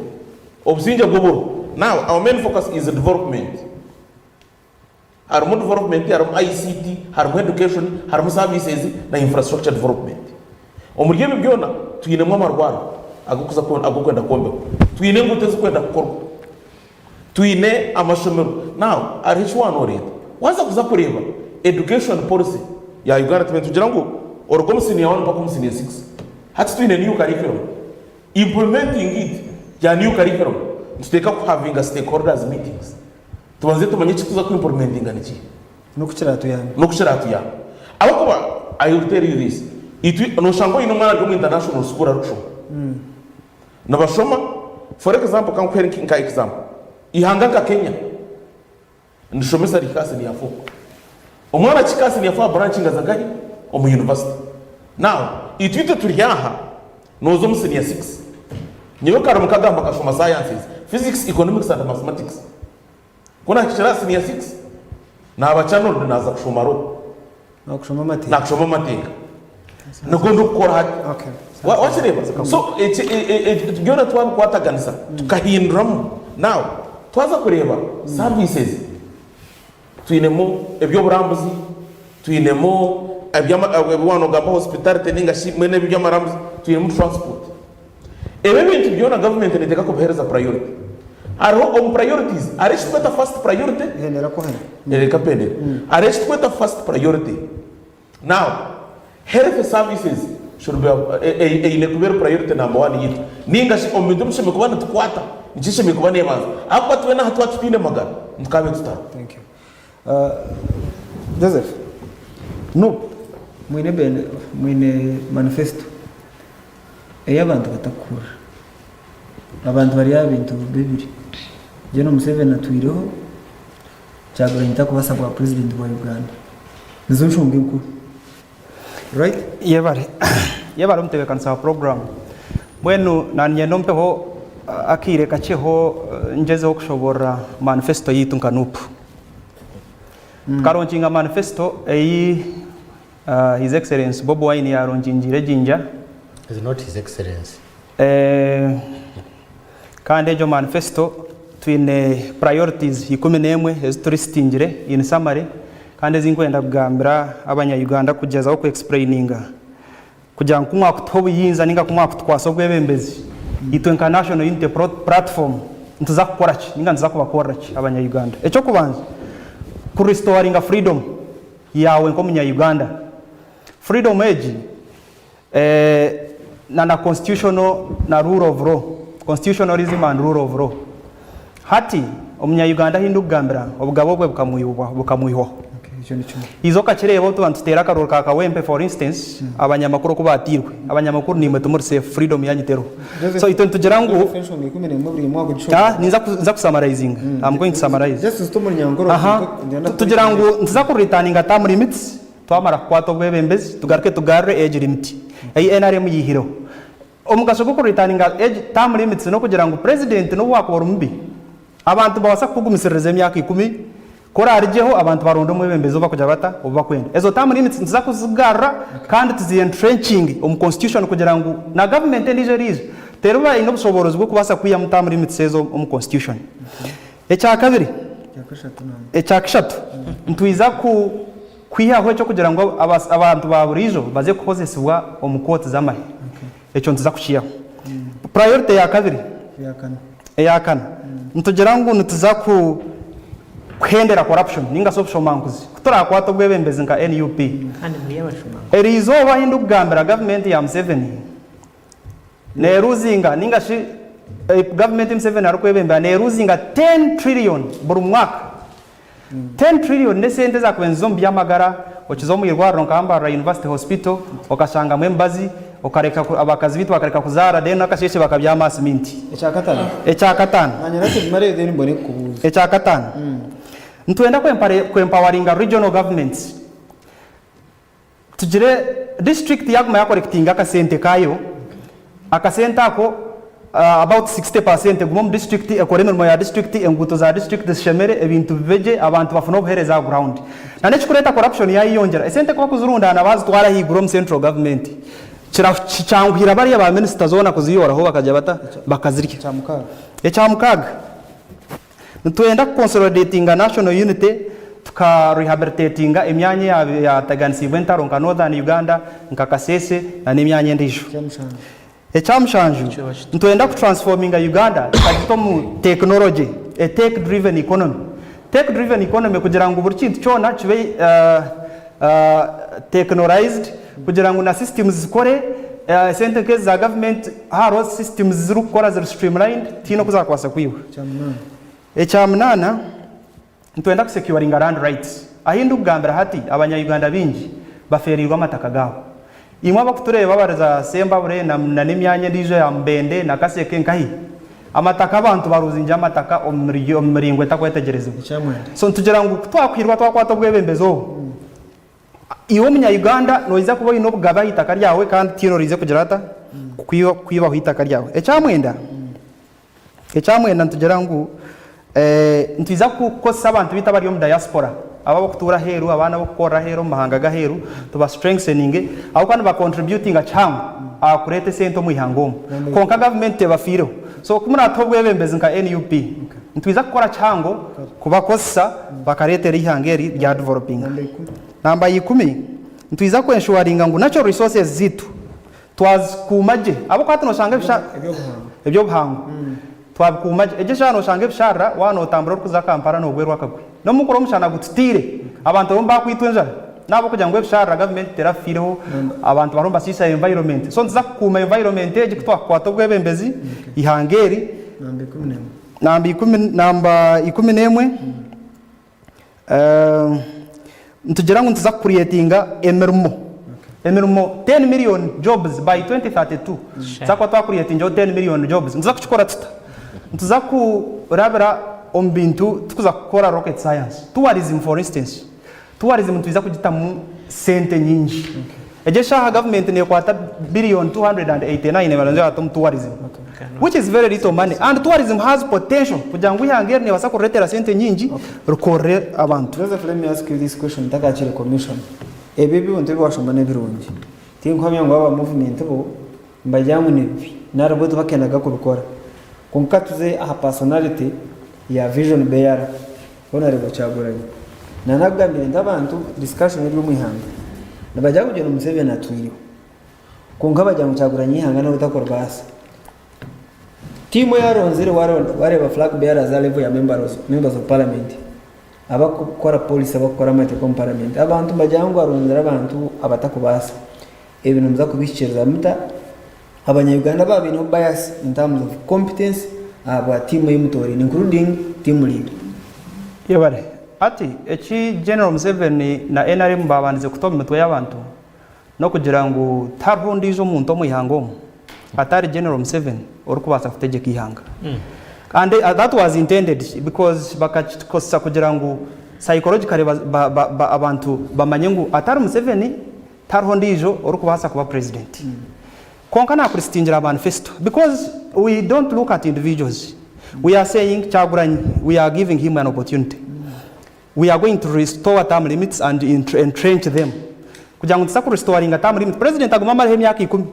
Obusingye bwo buriho. Now, our main focus is development. Harimu development, harimu ICT, harimu education, harimu services na infrastructure development. Omuri ebyo byona twinemu amarwariro agokuza agokwenda kwombekwa, twine enguuto ezikwenda kukorwa, twine amashomero. Now hariho eki wanoreeta, waaza kuza kureeba education policy ya Uganda tube nitugira ngu oruga omu senior one mpaka omu senior six. Hati twine new curriculum, implementing it ya new curriculum nituteeka ku havinga stakeholders meetings. Tubanze tumanye eki tuza ku implementinga ni kiha. N'oku kiratuyambe. N'oku kiratuyamba. Ahabw'okuba I will tell you this, itwe noshanga oine omwana ari omu international school arikushoma. Nibashoma, for example kankuhere nka example, eihanga nka Kenya nirishomesa rihika aha senior four. Omwana akihika aha senior four aburanchinga aza nkahi? Omu university. Now itwe itwe turi aha, noza omu senior six. Nyowe kare mukagamba nkashoma sciences, physics, economics and mathematics. Ku nahikire aha senior six, naba channeled naza kushoma law. Nakushoma amateeka. Nakushoma amateeka. Nigo ndikukora hati. Okay. Wa- Wakireeba? So eki e- e- e- byona twabikwataganisa tukahinduramu. Now twaza kureeba services Twinemu eby'oburambuzi, twinemu eby'ama ebi waaba noogamba hospitality nainga shi mbwenu ebi eby'amarambuzi, twinemu transport. Ebi ebintu byona gavumenti neeteeka kubiheereza priority. Hariho omu priorities, hariho eki turikweta first priority, Hendera kuhai. reka mpendere, hariho eki turikweta first priority. Now, health services should be eine kuba eri priority number one yaitu. Nainga shi omu bintu ebi tushemereire kuba nitukwata, nikyo eshemereire kuba neebanza. Ahabw'okuba twena aha twaba tutaine magara, nitukaabaire tutariho. Thank you. Uh, Joseph, NUP mwine bene mwine manifesto ey'abantu batakuhurira. Abantu bari aha bintu bibiri. Gen Museveni atwireho Kyagulanyi takubaasa bwa president bwa Uganda. Nizo nshonga enkuru. Right? Yebare yebare omutebekanisa wa program. Mbwenu nanye ompeho akaire kakyeho ngyezeho kushoborora manifesto yaitu nka Nup. Tukaronkinga manifesto ei His Excellency Bobi Wine yaronkingiire Jinja. Is not his excellency. Kandi egyo manifesto twine priorities 11 ezi turisitingire in summary kandi ezi nkwenda kugambira abanya Uganda kugyezaho ku explaininga kugira ngu ku mwakutuha obuyinza ninga ku mwakutukwasa obwebembezi itwe nka National Unity Platform nituza kukora ki ninga nituza kubakorera ki abanya Uganda. Ekyokubanza, ku restoringa freedom yaawe nk'omunya Uganda. Freedom egi na na constitutional na rule of law, constitutionalism and rule of law. Hati omunya Uganda ahi ndikugambira obugabe obwe bukamwihwaho. Eizoka kireeba obu tuba nituteera akarooro ka Kawempe for instance, abanyamakuru oku baatiirwe, abanyamakuru naimwe timuri safe, freedom yanyu teriho. So itwe nitugira ngu, ninza ku summarizinga, I'm going to summarize. Tugira ngu nituza ku returninga term limits, Twamara kukwata obwebembezi tugaruke tugarure age limit ei nrm yaihireho. Omugasho gw'okuritaninga age term limits n'okugira ngu Purezidenti n'obu waakuba ori mubi, abantu nibabaasa kukugumisiririza emyaka ikumi, ku oraarugyeho abantu baronde omwebembezi ou bakugira bata? Ou bakwenda. Ezo term limits nituza kuzigarura kandi tuzi entrenching omu constitution kugira ngu na gavumenti endiijo eriija teriba eine obushoboorozi bw'okubaasa kwihamu term limits ezo omu constitution. Ekyakabiri, ekyakashatu, nitwija kwihaho eky'okugira ngu abantu ba buriijo baze kuhozesibwa omu kooti z'amahe. Ekyo nituza kukiihaho. Purayorite ya kabiri, eyakana, nitugira ngu nituza kuhendera corruption ninga shi obushomankuzi. Ku turaakwate obwebembezi nka NUP, eriizooba ahi ndikugambira gavumenti ya Museveni, Neeruzinga ninga shi gavumenti ei Museveni arikwebembera neeruzinga 10 trillion buri mwaka. 10 trillion n'esente ezaakubaire niziza omu by'amagara, okiza omu irwariro nka Mbarara University Hospital okashangamu emibazi, okareka abakazi baitu bakareka kuzaara then akasheeshe bakabyama aha siminti. Ekyakataano. Ekyakataano. Naanye nakibimare then mbone kukubuuza. Ekyakataano. Nitwenda ku empawaringa regional governments. Tugire district yaguma yakorekitinga akasente kayo, akasente ako about 60% egume omu district ekore emirimo ya district, enguuto za district zishemere, ebintu bibe gye, abantu bafune obuheereza aha ground. Na n'ekikureeta corruption yayeyongyera, esente ku bakuzirundaana bazitwara ahaiguru omu central government, kyanguhira bariya ba minisita zoona kuziyoraho bakagira bata? Bakazirya. Ekya mukaaga. Nitwenda ku consolidatinga national unity tuka rehabilitatinga emyanya eyateganisiibwe entaro nka Northern Uganda, nka Kasese na n'emyanya endiijo. Ekya mushanju, nitwenda ku transforminga Uganda tukagita omu technology, a tech driven economy. Tech driven economy kugira ngu buri kintu kyona kibe technolozed kugira ngu na systems zikore, esente nk'ezi za government hariho systems zirikukora ziri streamlined tihaine oku zaakubaasa kwibwa. Ekya munaana, nitwenda ku securinga land rights. Ahi ndikugambira hati abanya Uganda baingi bafeereirwe amataka gaabo. Imwe abakutureeba abari za Sembabule na n'emyanya endiijo ya Mubende na Kaseke nkahi, amataka abantu baruzingi amataka omu miringo etakwetegyerezibwa. So nitugira ngu kutwakuhirwa twakwata obwebembezi obu, iwe omunya Uganda noija kuba oine obugabe aha itaka ryawe kandi tihaine oraije kugira ata? Kukwibaho eitaka ryawe. Ekyamwenda, Ekyamwenda nitugira ngu nitwija kukozesa abantu baitu abari omu diaspora, abo abarikutuura aheeru, abaana abarikukorera aheeru omu mahanga g'aheeru, tuba strengtheninge ahabw'okuba niba contributinga kihango aha kureeta esente omu ihanga omu. Kwonka gavumenti tebafiireho. So ku muratuha obwebembezi nka NUP, nitwija kukora kihango kubakozesa bakareetera eihanga eri rya developinga. Namba ya ikumi, nitwija ku ensuringa ngu natural resources zaitu Twazikuuma gye ahabw'okuba hati nooshanga ebisha eby'obuhangwa twabikuuma gye. Egyo eshaaha nooshanga ebisharara waaba nootambura orikuza Kampala noogwerwa akagwe. N'omu kuro omushana gututiire abantu barimu baakwitwa enjara n'ahabw'okugira ngu ebisharara gavumenti terabifiireho abantu bariho nibasiisa environment. So nituza kukuuma environment egi ku twakukwata obwebembezi eihanga eri. Namba 11. Nitugira ngu nituza ku creatinga emirimo, emirimo 10 million jobs by 2032. Nituza kuba twa creatingireho 10 million jobs. Nituza kukikora tuta? Nituza kurabira omu bintu tikuza kukora rocket science. Tourism for instance, tourism nitwiza kugitamu sente nyingi. Egyo eshaaha gavumenti nekwata billion 289 ebaranzire hati omu tourism which is very little money and tourism has potential kugira ngu eihanga eri nebaasa kuriretera sente nyingi rikorere abantu. Joseph let me ask you this question ntakakire commission ebi ebintu ebi washoma nebirungi tinkuhamya ngu aba movement bo nibagira ngu nibibi nari bo tibakendaga kubikora kwonka katuze aha personality ya vision bearer Honarebo Kyagulanyi nanakugambire nti abantu discussion eri omwihanga nibagira ngu Gen Museveni atwireho kwonka bagira ngu Kyagulanyi eihanga nawe takuribaasa. Tiimu ei aronzire wareeba flag bearers aha level ya members of parliament abakukora policy abakukora amateeka omu parliament abantu nibagira ngu aronzire abantu abatakubaasa. Ebi nimuza kubihikiriza muta? Abanya Uganda baaba baineho bias in terms of competence ahabwa tiimu ei mutoraine including team leader. Yebare. Hati eki General Museveni na nrm baabandize kuta omu mitwe y'abantu n'okugira ngu tihariho ondiijo omuntu omu ihanga omu atari General Museveni orikubaasa kutegyeka eihanga. And that was intended because bakakikozesa kugira ngu psychologically abantu bamanye ngu atari Museveni Tihariho ondiijo orikubaasa kuba president. Kwonka nakurisitingira manifesto because we don't look at individuals. We are saying Kyagulanyi we are giving him an opportunity. We are going to restore term limits and entrench them. Kugira ngu nituza ku restoringa term limits, president agume amareho emyaka ikumi.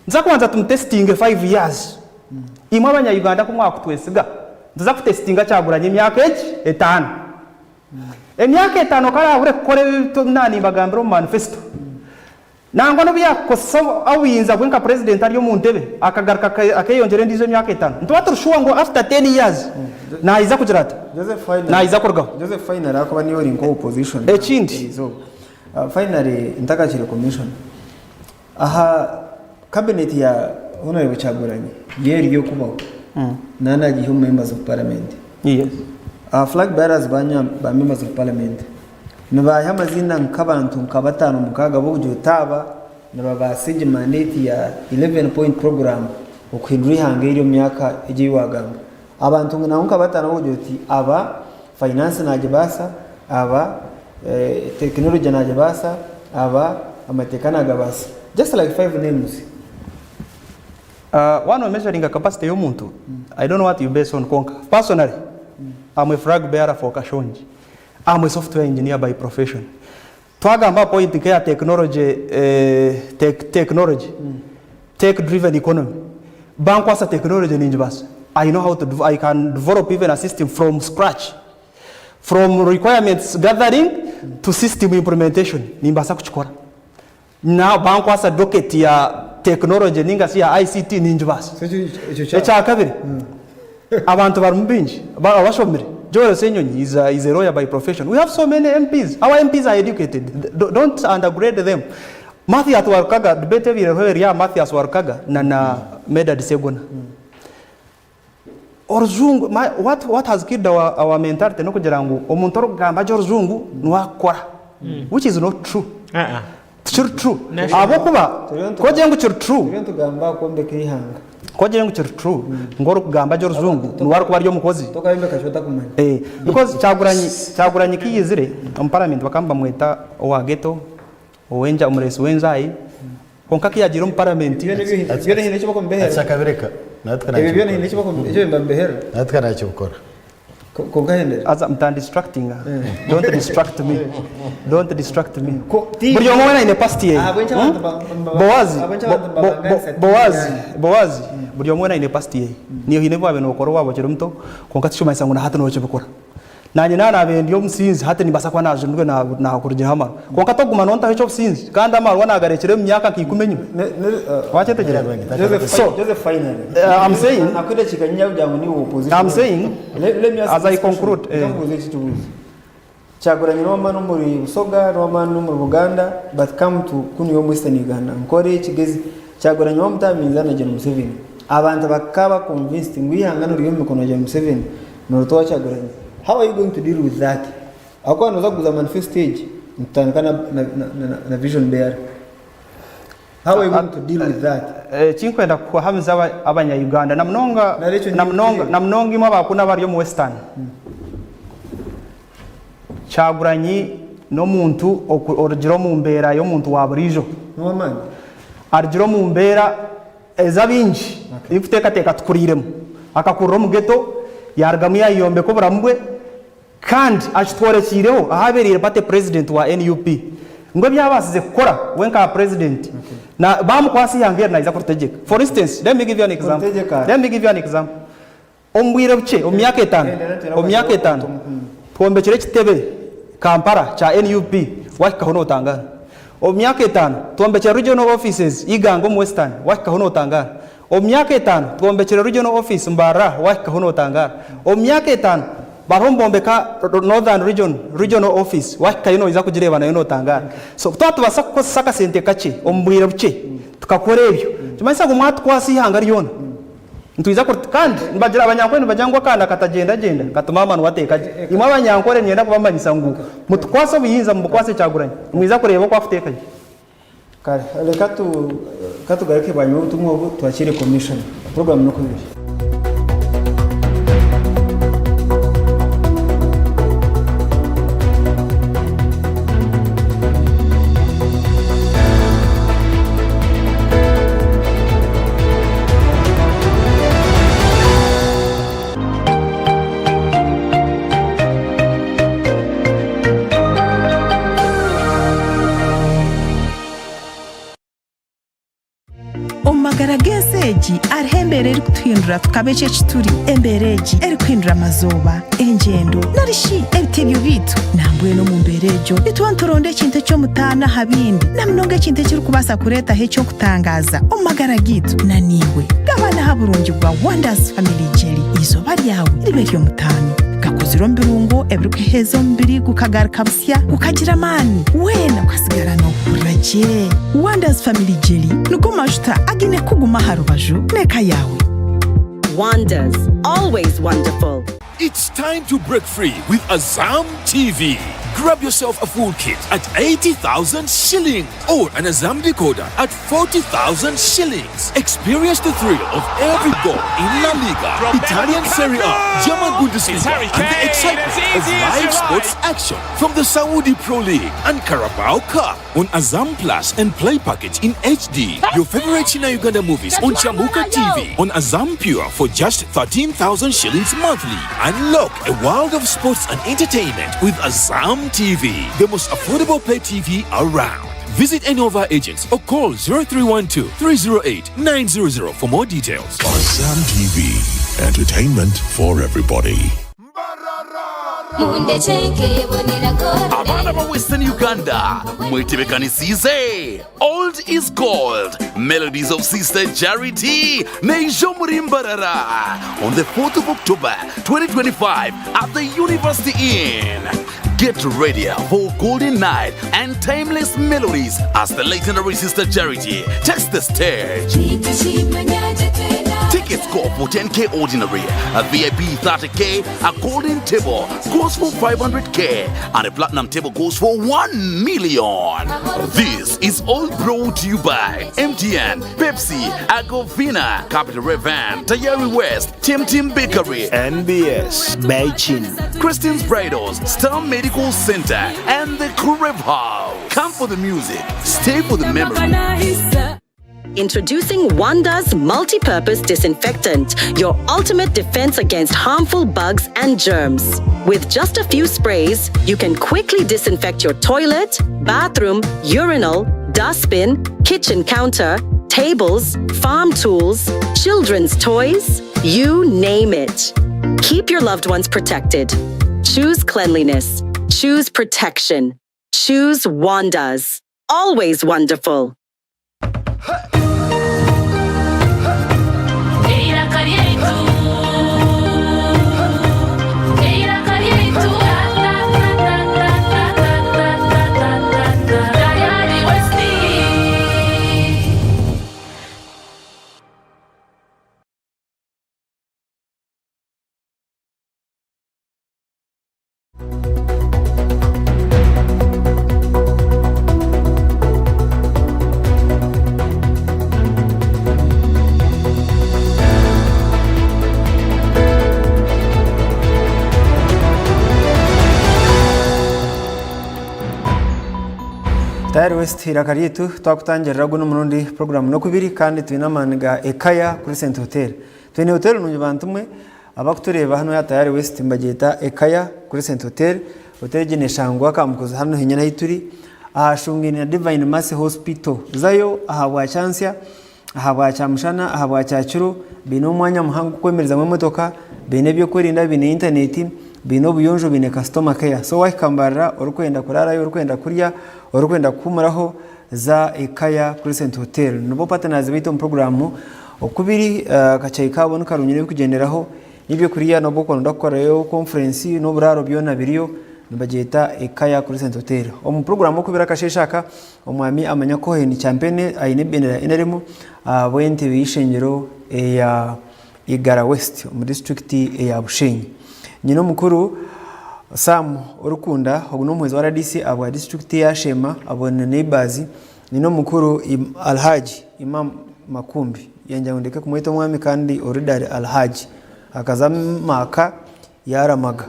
Nituza kubanza tumutesitinge five years. Imwe abanya Uganda ku mwakutwesiga, nituza kutesitinga Kyagulanyi emyaka egi etaano. Emyaka etaano ku araabure kukora ebi naanimbagambira omu manifesito, nangwa n'obu yaakukozesa obuyinza bwe nka purezidenti ari omu ntebe akagaruka akeeyongyera endiijo emyaka etaano, nituba turi shuwa ngu after ten years naija kugira ata? Naija kurugaho. Joseph finally ahakuba niiwe ori nka opposition Ekindi. erizooba. Finally ntakakire commission aha cabinet ya Honorable Kyagulanyi yo eri okubaho naba nagiiha omu members of parliament. Yes. Aha flag bearers ba members of parliament nibaaha amaziina nk'abantu nka bataano mukaaga b'okugira oti aba nibabaasa egi mandate ya 11 point program okuhindura eihanga eri omu myaka egi ei waagamba. Abantu nabo nka bataano b'okugira oti aba finance naagibaasa, aba tekinologye naagibaasa, aba. amateeka nagabaasa. Just like five names. Waaba no measuringa capacity y'omuntu, I don't know what you base on kwonka personally am a flag bearer for Kashongi. Am a software engineer by profession. Twagamba aha point nk'eya technology, technology, tech driven economy, bankwasa technology ningibaasa. I know how to, I can develop even a system from scratch. From requirements gathering to system implementation nimbaasa kukikora. Na bankwasa docket ya technology ninga shi ya ICT ningibaasa. Ekyakabiri, abantu barimu baingi abashomire. Joel Ssenyonyi is a, is a lawyer by profession. We have so many MPs. Our MPs are educated. Don't undergrade them. Mathias Walukaga, debate ebaire eriho eri aha Mathias Walukaga na na Medard Ssegona. Orujungu, my, what, what has killed our, our mentality n'okugira ngu omuntu orikugamba gye orujungu niwe akukora which is not true. Ah-ah. Tikiri true. National. Ahabw'okuba Turiyo ku ogire ngu kiri true, Turiyo nitugamba aha kwombeka eihanga. ku ogire ngu kiri true ngu orikugamba gye orujungu niwe arikuba ari omukozi. Tokayombeka ki otakumanya. Eh, because Kyagulanyi, Kyagulanyi ku yaizire omu parliament bakaba nibamweta owa ghetto, ow'enja, omureesi w'enjaayi. Kwonka ku yaagiire omu paramenti. Byona ebyo byona haine eki bakumubehera. Ati akabireka natwe Ebyo byona haine nakibukora. eki bakumu eki nibamubehera. Natwe nakibukora. Kwonka hendera. Haza mutandistractinga. Don't distract me. Don't distract me. Ko ti Buri omwe weena aine past ye. Ahabw'enki abantu ba- ba- Boazi, ahabw'enki abantu Bo- Bo- nibabangaanisa Bo- tiimu Boazi, yanyu? Boazi, buri omwe weena aine past ye. Niiwe haine ebi waabaire nookora waaba okiri muto, kwonka tikirikumanyisa ngu na hati nookibikora. Naanye naaba naabaire ndi omusinzi, hati nimbaasa kuba naajunirwe naakurugireho amarwa. Kwonka tokuguma nontaho eky'obusinzi, kandi amarwa naagarekire omu myaka nka ikumi enyima. Waakyetegereza? So, I'm saying, I'm saying, as I conclude, eh. Kyagulanyi n'ow'amaani omuri Busoga, n'ow'amaani omuri Buganda, but come to kunu omu Western Uganda, Nkore, Kigezi, Kyagulanyi wamutamiiza na Gen Museveni. Abantu bakaba convinced ngu eihanga niriri omu mikono ya Gen Museveni. Noruta Kyagulanyi how are you going to deal with that ahakuba noza kuguza manifesto egi nitutandika na, na, na, na, na vision bearer how are you going to deal with that Ekinkwenda kuhamiza aba- abanya Uganda na munonga Nari ekyo na munonga nikyo na munonga imwe abakunu abari omu Western Kyagulanyi n'omuntu oku- orugire omu mbeera y'omuntu wa buriijo n'owamaani arugire omu mbeera Ez'abaingi erikuteekateeka tukuriiremu. Akakurira omu ghetto, yaarugamu yaayombeka oburamu bwe kandi akitworekiireho ahu abeereire party president wa nup ngu ebi abaasize kukora we nka president na baamukwasa eihanga eri naija kuritegyeka. For instance, let me give you an example, Kuritegyeka? let me give you an example. Omu bwire bukye, omu myaka etaano, omu myaka etaano, twombekire ekitebe Kampala kya nup, wahikaho notangaara. Omu myaka etaano, twombekire Regional Offices Iganga omu Western, wahikaho notangaara. Omu myaka etaano, twombekire Regional Office Mbarara, wahikaho notangaara. Omu myaka etaano, bariho nibombeka Northern Region Regional Office, wahikayo noija kugireeba nayo notangaara. So twaba nitubaasa kukozesa akasente kakye omu bwire bukye tukakora ebyo, nikimanyisa ngu mwatukwasa eihanga ryona. Nitwija kuri kandi nibagira abanyankore nibagira ngu akaana katagyendagyenda katuma amanwa ateeka gye. Imwe abanyankore niinyenda kubamanyisa ngu mutukwase obuyinza mubukwase Kyagulanyi nimwija kureeba oku akuteeka gye. Kare reka tu ka tugaruke bwanyima y'obutumwa obu twakiire commissioner. Program n'oku eri. Omu magara g'ensi egi hariho embeera erikutuhindura tukaba eki eki turi. Embeera egi erikuhindura amazooba, engyendo, nari shi ebitebyo byaitu. Nambwenu omu mbeera egyo nituba nituronda ekintu eky'omutaano aha bindi, na munonga ekintu ekirikubaasa kureetaho eky'okutangaaza omu magara gaitu. Na naiwe gabana aha burungi bwa Wonders Family Jelly. Eizooba ryawe ribe ery'omutaano. Gakozirwe omu birungo ebirikuheeza omubiri gukagaruka busya, gukagira amaani, weena okasigara noohurira gye. Wonders Family Jelly nigo majuta againe kukuguma aha rubaju n'eka yaawe. Wonders, always wonderful. It's time to break free with Azam TV. Grab yourself a full kit at 80,000 shillings or an Azam decoder at 40,000 shillings. Experience the thrill of every goal in La Liga, Italian Serie A, German Bundesliga, and the excitement of live sports action from the Saudi Pro League and Carabao Cup on Azam Plus and Play Package in HD. Your favorite China Uganda movies on Chamuka TV on Azam Pure for just 13,000 shillings monthly. Unlock a world of sports and entertainment with Azam TV, the most affordable pay TV around. Visit any of our agents or call 0312 308 900 for more details. Azam TV, entertainment for everybody. Abaana ba Western Uganda mwetebekanisiize Old is Gold Melodies of Sister Charity neija omuri Mbarara on the 4th of October 2025 at the University Inn. Get ready for Golden Night and timeless melodies as the legendary Sister Charity takes the stage. Tickets go for 10k ordinary, a VIP 30k, a golden table goes for 500k, and a platinum table goes for 1 million. This is all brought to you by MTN, Pepsi, Agovina, Capital Revan, Tayari West, Tim Tim Bakery, NBS, Beijing, Christian's Bridals, Star Medical Center, and the Crib House. Come for the music, stay for the memory. Introducing Wanda's multi-purpose disinfectant, your ultimate defense against harmful bugs and germs. With just a few sprays, you can quickly disinfect your toilet, bathroom, urinal, dustbin, kitchen counter, tables, farm tools, children's toys, you name it. Keep your loved ones protected. Choose cleanliness. Choose protection. Choose Wanda's. Always wonderful. Tayari West iraka ryaitu twakutangirira guno omurundi puroguramu n'okubiri kandi twine amaani ga Ekaya Crescent Hotel. Twine hotel nungi bantu mwe abakutureeba hanu aha Tayari West nibagyeta Ekaya Crescent Hotel. Hotel egi neshangwa Kamukuzi hanu henyine ahu turi ahashungaine na Divine Mercy Hospital. Zayo aha bwakyansya, aha bwakyamushana, aha bwakyakiro baine omwanya muhango gw'okwemerezamu emotoka, baine ebyokwerinda, baine intaneti, baine obuyonjo, baine customer care. So wahika Mbarara orikwenda kuraarayo, orikwenda kurya, orikwenda kuhuumuraho, za Ekaya Crescent Hotel. Nibo partners baitu omu puroguraamu okubiri akachai kaabo nikarungi n'ebirikugyenderaho n'ebyokurya n'obu orikuba noyenda kukorerayo conference n'oburaaro byona biriyo nibagyeta Ekaya Crescent Hotel. Omu puroguraamu okubiri akasheeshe aka Omwami Amanya Cohen Kyampene aine ebendera ya NRM ahabw'entebe y'eishengyero eya Igara West omu disiturikiti eya Bushenyi. Nyine omukuru Sam Orikunda ogu n'omuhwezi wa rdc ahabwa disiturikiti eya Sheema abone Neighbors. Nyine omukuru Alhaji Imam Makumbi yangira ngu ndeke kumweta omwami kandi already ari Alhaji akaza Maaka yaramaga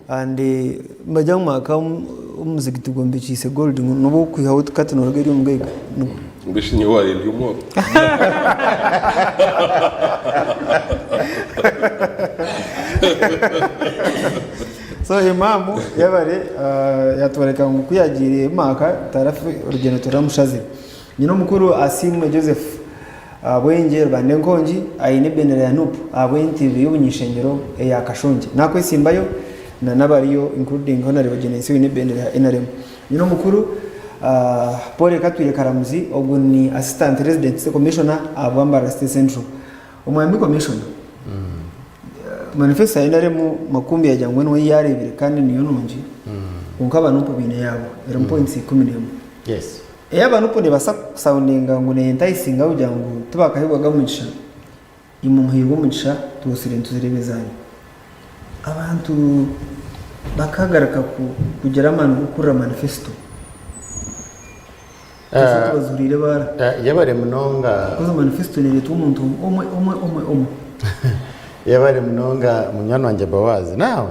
and nibagira ngu Maaka omuzigiti gwombekiise gold ngu nobu okwihaho kati noruga eri omugaiga. Mbeshi nyowe waraire ndi omworo? So Imam yabare yatworeka ngu ku yagiire Maaka tarafe orugyendo turamushazire. Nyina omukuru Asiimwe Joseph Bwengye Rubanda Enkongi aine ebendera ya NUP ahabw'entebe y'obuny'ishengyero eya Kashongye. Nakwesimbayo na n'abariyo including Honarebo Genensi oine ebendera ya NRM. Nyina omukuru Paul Katwire Karamuzi ogu ni Assistant Resident City Commissioner ahabwa Mbarara City Central. Omwami Commissioner, manifesto ya NRM Makumbi yagira ngu niwe yareebire kandi niyo nungi kwonka aba NUP baine yaabo erimu points 11. Yes. Eyaaba NUP nebaasa kusoundinga ngu neyentayisinga kugira ngu tibakahebwaga omugisha, imwe muheirwe omugisha twosire nituzireeba ezanyu. Abantu. Bakagaruka kugira amaani g'okuhurira manifesito. Tuze tubazuriire baara. Yebare munonga. Because manifesito nereetwa omuntu omwe omwe omwe omwe. Yebare munonga munywani wangye Boaz. Now,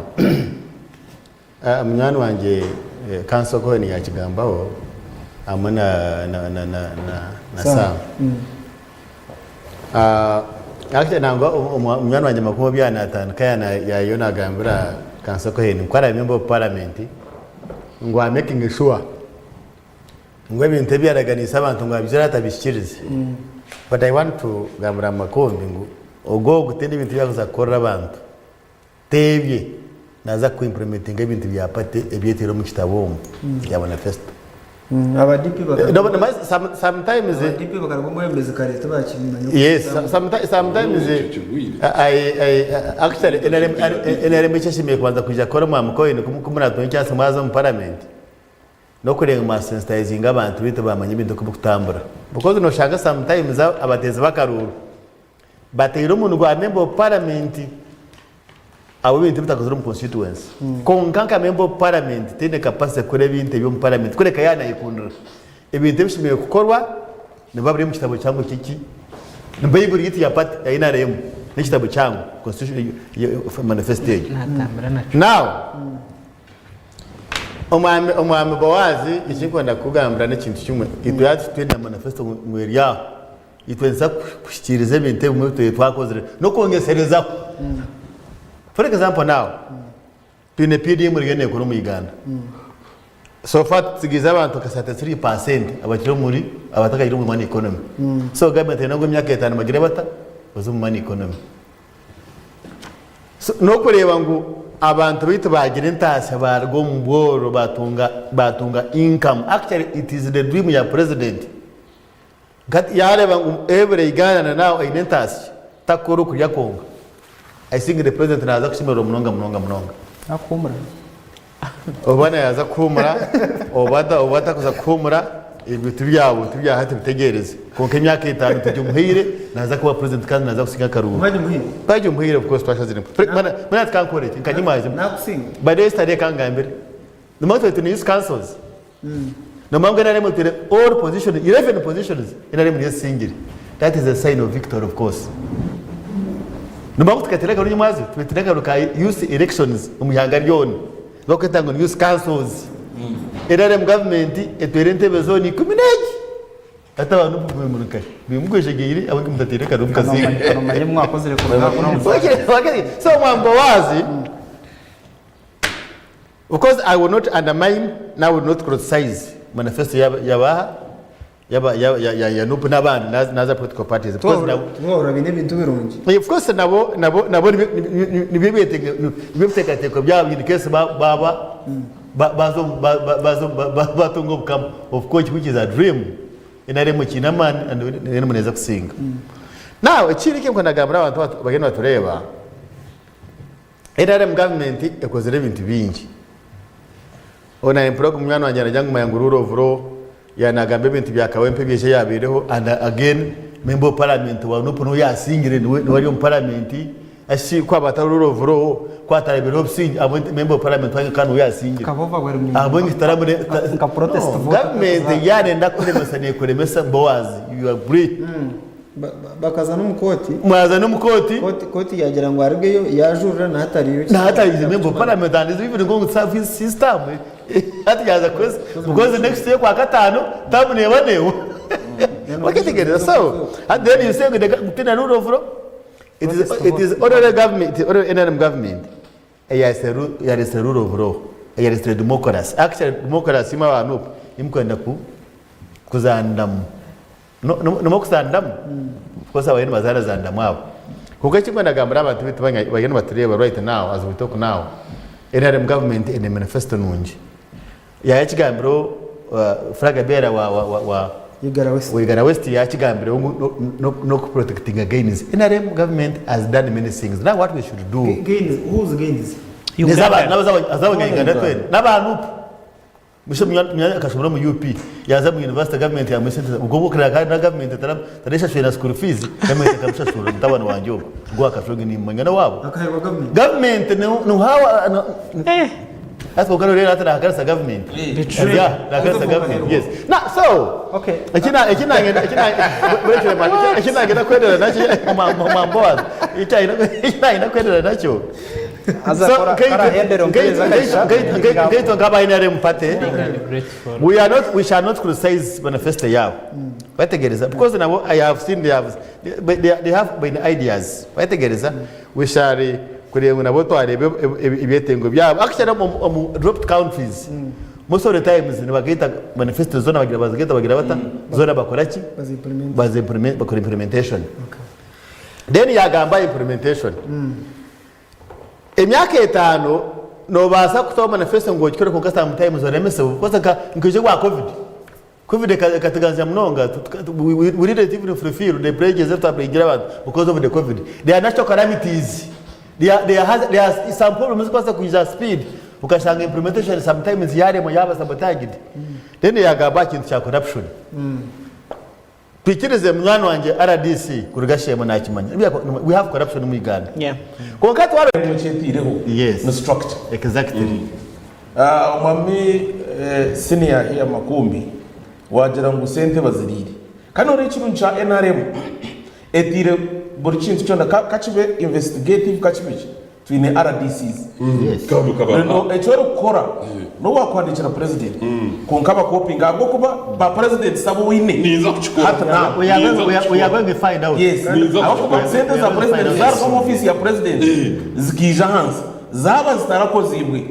munywani wangye Counsel Cohen yakigambaho hamwe na na na na na Sam. Actually nangwa munywani wangye Makubo obu yaaba natandika yaaba nagambira Counsel Cohen ngu ku araabe member of parliament ngu amakinge sure ngu ebintu ebi yaraganiise abantu ngu abigire atabihikirize. But I want to gambira Makumbi ngu ogwo ogu tihaine ebintu ebi arikuza kukorera abantu. Teebye naaza ku implementinga ebintu bya party ebyetaire omu kitabo omu bya manifesto. Aba DP No, no, sometimes Aba DP bakaruga omu bwebembezi kare tibakimanya oku Yes, kitambura. sometimes I, I, actually NRM, NRM ekyashemereire kubanza kwija kukora omwa Mukoini ku muratunga ekyasi mwaza omu parliament n'okureeba ngu mwasensitizinga abantu baitu bamanya ebintu oku birikutambura because noshanga sometimes abateezi b'akaruuru Bateire omunwa gwa member of parliament ahabw'ebintu ebitakozirwe omu constituency. Kwonka nka member of parliament taine capacity kukora ebintu ebi omu parliament kureka yaaba nayekundira. Ebintu ebishemereire kukorwa nibiba biri omu kitabo kihango ky'eki ni Baiburi yaitu ya party ya NRM n'ekitabo kihango constitution manifesto egyo. Natambura nakyo. Now Omwami omwami Boazi eki ndikwenda kukugambira n'ekintu kimwe itwe hati titwine manifesto ngu eri aho. Itwe nituza kuhikiiriza ebintu ebimwe ebi twaba twakozire n'okwongyeserezaho. For example now, twine PDM eriyo neekora omu Uganda. So far tutsigiize abantu nka 33% abakiri omuri abatakagiire omu money economy. So gavumenti eine ngu emyaka etaano bagire bata? Baze omu money economy. So n'okureeba ngu abantu baitu baagira entaasya baaruga omu bworo baatunga baatunga income. Actually it is the dream ya president. Nka yareeba ngu every Ugandan now aine entaasya takukora okurya kwonka. I think the president naaza kushemererwa munonga munonga munonga. Nakuhumura. Oba nayaza kuhumura oba oba atakuza kuhumura ebyo tibyawe tibya hati bitegereze. Kwonka emyaka etano tugimuhaire naza kuba president kandi naza kusinga akaruuru. Mwagimuhaire? Twagimuhaire of course twashaziremu. Mbwenu ati kankore ki? Nkagimuha Nakusinga? By the way yesterday kangambire. Nimanya twine twine youth councils. Nomanya ngu NRM etwire all positions, 11 positions NRM niyo esingire. That is a sign of victory of course. Nomanya ngu tukateera akaruru nyimwazi, tukateera akaruru ka youth elections omu ihanga ryona. Bakweta ngu ni youth councils. NRM government etwire entebe zoona ikumi n'egi. Hati abantu muri nkahi? Bimugwejegyeire ahabw'enki mutateire akaruru mukasinga? Kanomanya ebi mwakozire kuruga So mwambo wazi Of course I will not undermine and I will not criticize manifesto yaba yaba yaba ya ya ya NUP n'abandi naza naza political parties because nabo Twahurira baine ebintu birungi. of course nabo nabo nabo nibyo nibyo nibyo biteekateeko byabo in case baba baza baza batunga obukama of course which is a dream NRM ekiine amaani and NRM neeza kusinga. Now ekindi eki ndikwenda kugambira abantu abariyo nibatureeba NRM government ekozire ebintu bingi. Obu nari mpura ogu munywani wangye naragira ngu manya ngu rule of law yaaba nagamba ebintu bya Kawempe eby'eki eyabaireho and again member of parliament wa NUP niwe yasingire niwe niwe ari omu parliament shi ku haba hatariho rule of law ku hatarabireho obusingye ahabw'enki member of parliament wange kandi niwe yasingire Tukaba overwhelming ahabw'enki tutaramure nka protest no vote government yaaba neyenda kukuremesa nekuremesa Boaz you agree. Bakaza n'omu kooti. Mwaza n'omu kooti. Kooti yaagira ngu arugeyo, yaajurira na hati ariyo. Na hati ari member of parliament and is even going to serve his, his term. Hati yaaza kuheza because next year kwakataano term neeba neewa. Okyetegereza so and then you say ngu the rule of law it is, it is only government, it is only NRM government eyaresire rule of law eyaresire democracy. Actually democracy imwe aba NUP imukwenda ku kuzandamu. Nimwo kuzandamu of course abariyo nibazaana zandamu abo. Kwonka eki mbwenu nagambira abantu beitu bariyo nibatureeba right now as we talk now, NRM government eine manifesto nungi. Yaakigambiraho Flag bearer wa Igara West yaakigambireho ngu n'oku protectinga gains. NRM government has done many things. Now what we should do. Gains, whose gains? Ez'abanya Uganda twena n'aba NUP. Busha munywani akashomera omu UP yaaza omu university government yamuha esente obwo bwo kandi na government etarashashwire na school fees government ekamushashurira mutabani wangye ogwo ogwo owa Kashongi nimumanya n'owaabo. Akaheebwa government? Government niho Hati kwonka noreeba hati nahakanisa government. Yeah, nahakanisa government. Yes. Now, so, eki na- eki nangenda- eki na- Bwekire man, eki- eki nangenda kwenderera nakyo, ma- ma- Boaz, eki nangenda- eki nangenda kwenderera nakyo. Haza So, kora- nkaitwe- kora ahendere nkaitwe- ompereza nkaitwe- akaisha. nkaitwe- nkaitwe nk'aba NRM party, we are not, we shall not criticize manifesto yaabo. Wetegereza because nabo I have seen they have, they, they, they have been ideas. Wetegereza we shall kureeba ngu nabo twareeba ebyetengo byabo. Actually omu, omu developed countries most of the times nibagaita manifesto zoona bagira bazigaita bagira bata zoona bakora ki? Bazi implement bakora implementation. Then yagamba implementation. Emyaka etano nobaasa kutaho manifesto ngu ogikore kwonka sometimes oremesibwe because nka nkaija obwa covid. Covid ekatuganzya munonga, we didn't even fulfill the pledges ezi twapledgingira abantu because of the covid. There are natural calamities, there, there, has, there are some problems ezikubaasa kwija aha speed okashanga implementation sometimes yaremwa yaba sabotaged. Then yagamba aha kintu kya corruption. Twikirize munywani wangye rdc kuruga Sheema nakimanya we have corruption omu Uganda. Yeah. Kwonka twara Ekyetiireho Yes. ni structure. Exactly. Omwami senior here Makumbi wagira ngu sente baziriire kandi noreeba ekirungi kya nrm etiire buri kintu kyona kakibe investigative kakibe ki twine RDCs eki orikukora nobu wakuhandikira president kwonka bakopinga ahabwokuba ba president abu oine hati now We are going to find out. Yes, ahabwokuba sente za president zaruga omu office ya president zikaija ahansi zaaba zitarakoziibwe.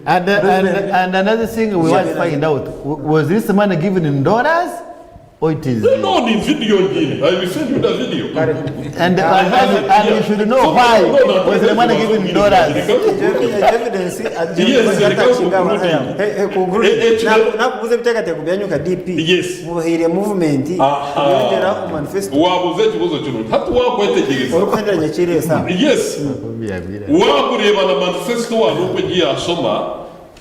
And, and, and another thing we want to find out was this money given in dollars or it is No, ni video nyingine. I will send you the video. And, and, and, and you should know why was the money given in dollars. Evidence nakubuza ebiteekateeko byanyu nka DP mubahaire movement yongera omu manifesto. Wabuuza ekibuuzo kirungi. Hati wakwetegyereza. Orikuhendera nyakiire esaaha. Yes. Wakureeba na manifesto waaba oku egi yashoma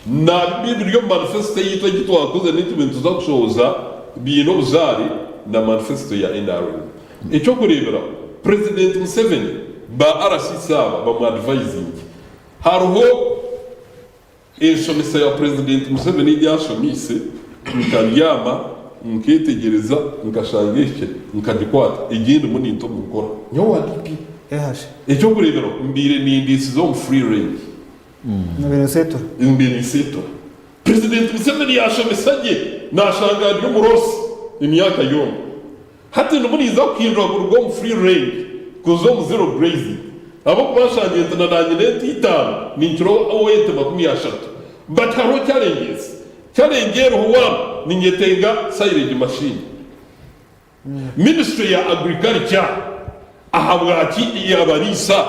Na biri omu manifesito yaitu egi twakoze n'eki nituza kushohoza biine obuzaare na manifesito ya nrm. Eky'okureeberaho, Purezidenti Museveni ba RCC aba bamu advisinge. Hariho enshomesa ya Purezidenti Museveni egi ashomiise, nkabyama nkeetegyereza nkashanga ehikire nkagikwata, egi ndimu ninta omu nkora. Nyowe owa DP. Eky'okureeberaho, mbaire nindiisiza omu free range. Mbaire ninseetura. Purezidenti Museveni yaashomesa gye naashanga ndi omuroosi emyaka yoona. Hati ndimu ninza kuhindura kuruga omu free range kuza omu zero grazing ahabw'okuba nshangire nti na naanye n'ente itaano ninkira ow'ente 30. But hariho challenges. Challenge eriho one ninyetenga silage machine. Ministry ya Agriculture ahabwaki yabariisa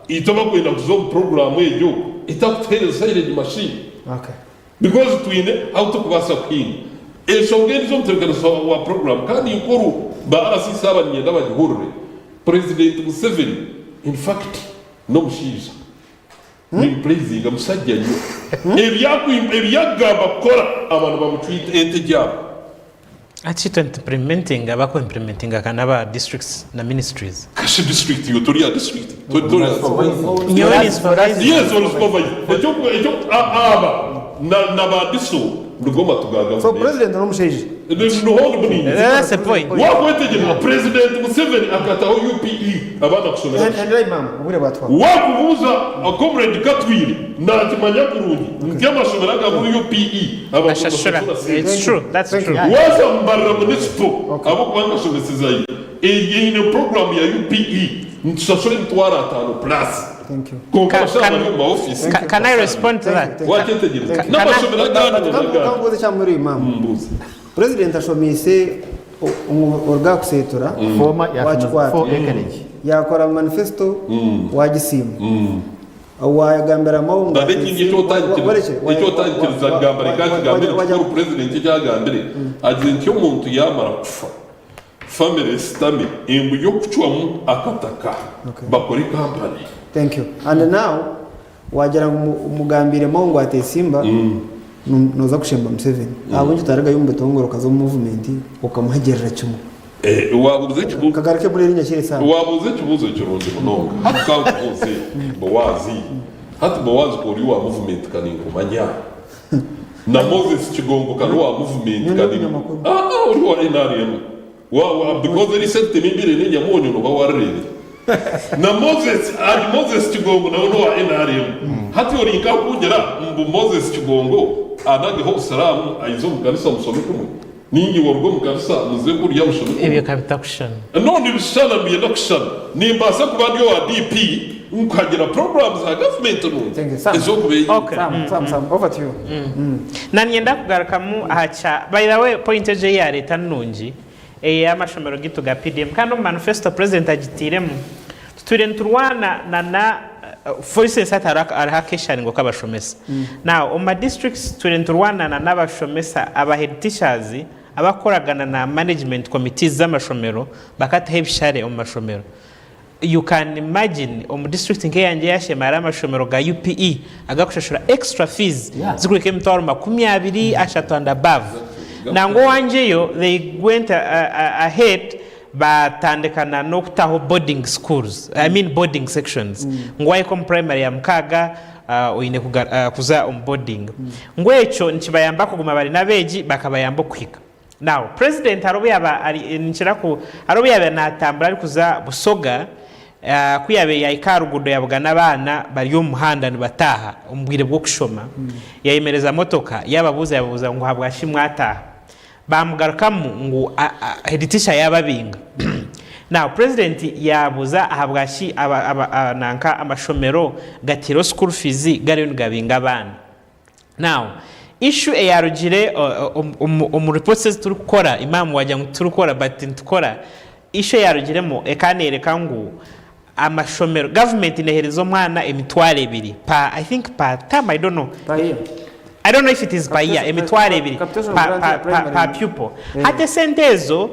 itwe abakwenda kuza omu program egyo etakutuhereza silage machine because twine ahu tukubaasa kuhinga. Enshonga endijo omutebekanisa wa program kandi nkuru ba RCC aba niinyenda bagihurire, President Museveni in fact n'omushaija nimupraisinga musajja nnyo ebi akugamba kukora abantu bamucwa entegye abo. Actually twe nituimplementinga baku implementinga ka naba districts na ministries. Kashi district iwe tori aha district? Tori tori aha Nyowe ni supervisor. Yes ori supervisor. Ekyo ekyo aba na na ba diso nigo matu ga So gavumenti. president n'omushaija. Niho ndimu niinyija. That's the point. Wakwetegyereza president Museveni akataho UPE abaana kushomera busha. Hendera imam obwire bwatuhwaho. Wakubuuza comrade Katwire nakimanya kurungi nti amashomero aga muri UPE abantu Bashashura. nibashashura sente. It's true. That's true. Waaza Mbarara Municipal ahabw'okuba nkashomesezayo eine puroguraamu ya UPE nitushashura emitwaro ataano plus Thank you. kwonka Can, abashaho can, bari omu ma ofiisi can, can I respond to that? Wakyetegyereza? Can, can I, N'amashomero agandi na n'agandi. Kambuuze ekya muri imam. Mbuuza. President ashomeise oruga aha kuseetura Former yafuna wakikwata four acreage. yakora manifesto wagisiima wayagambira Mao ngu Nana ekindi eki otangikiriza eki otangikiriza kugamba reka nkigambire kikuru president eki agambire agizire nti omuntu yamara kufa family esitame embu y'okucwamu akataka bakore company. Thank you. And now wagira ngu omugambiire Mao ngu atesimba noza kushemba Museveni. Ahabw'enki otarigayo omu bitongore okaza omu movement okamuhagyerera kimwe? Wabuuza ekibuuzo. Kagaruke muri erinya kyere sawa. Wabuuza ekibuuzo kirungi munonga. Hati ka nkubuuze Bowazi. Hati Boaz ku ori owa movement ka ninkumanya. Na Moses Kigongo ka n'owa movement ka ni Aa ori owa nrm. Wa wa because eri isente temimbire n'enyamunyu noba warireebire. Na Moses ari Moses Kigongo nawe n'owa nrm. Hati ori nka akungira mbu Moses Kigongo anageho obusiraamu aize omu kanisa mushome kumwe? Ninga iwe oruge omu kanisa muze kuriya mushome kumwe? Ebyo ka bitakushushana. No nibishushana nibyenda kushushana. Nimbaasa kuba ndi owa DP nkagira programmes za gavumenti nungi ez'okubeeyinga. Okay. Na niinyenda kugarukamu aha kya, by the way point egyo ei yaareeta ni nungi, ey'amashomero gaitu ga PDM kandi omu manifesto president agitairemu. Tutwire niturwana na na for instance hati hariho hariho akesharingo k'abashomesa. Now omu ma districts tutwire niturwana na n'abashomesa aba head teachers abakukoragana na management committees z'amashomero bakataho ebishare omu mashomero. You can imagine omu district nk'eyangye eya Sheema hariho amashomero ga UPE agakushashura extra fees zikuhika emitwaro 20, ashatu and above. Nangwa owangyeyo they went ahead Baatandika na n'okutaho boarding schools, I mean boarding sections, ngu waahika omu primary ya mukaaga oine kuza omu boarding. Ngu ekyo nikibayamba kuguma bari n'abeegi bakabayamba okuhika. Now, president hariho obu yaaba ari, ninkira ku, hariho obu yaabaire naatambura arikuza Busoga, ku yaabaire yaahika aha ruguudo yaabugana abaana bari omu muhanda nibataaha omu bwire bw'okushoma, yaayemereza motoka yaababuuza yaababuuza ngu habwaki mwataaha? Baamugarukamu ngu head teacher yaababinga. Now president yaabuuza ahabwaki nanka amashomero gataireho school fees gariyo nigabinga abaana. Now issue eyaarugire omu reports ezi turikukora, Imam waagira ngu titurikukora but nitukora, issue eyaarugiremu ekaba neeyoreka ngu amashomero, government neehereza omwana emitwaro ebiri per, I think per term, I don't know. Per year. I don't know if it is per year, emitwaro ebiri Capitation per, grant ya per, per, primary. per pupil. Hati esente ezo,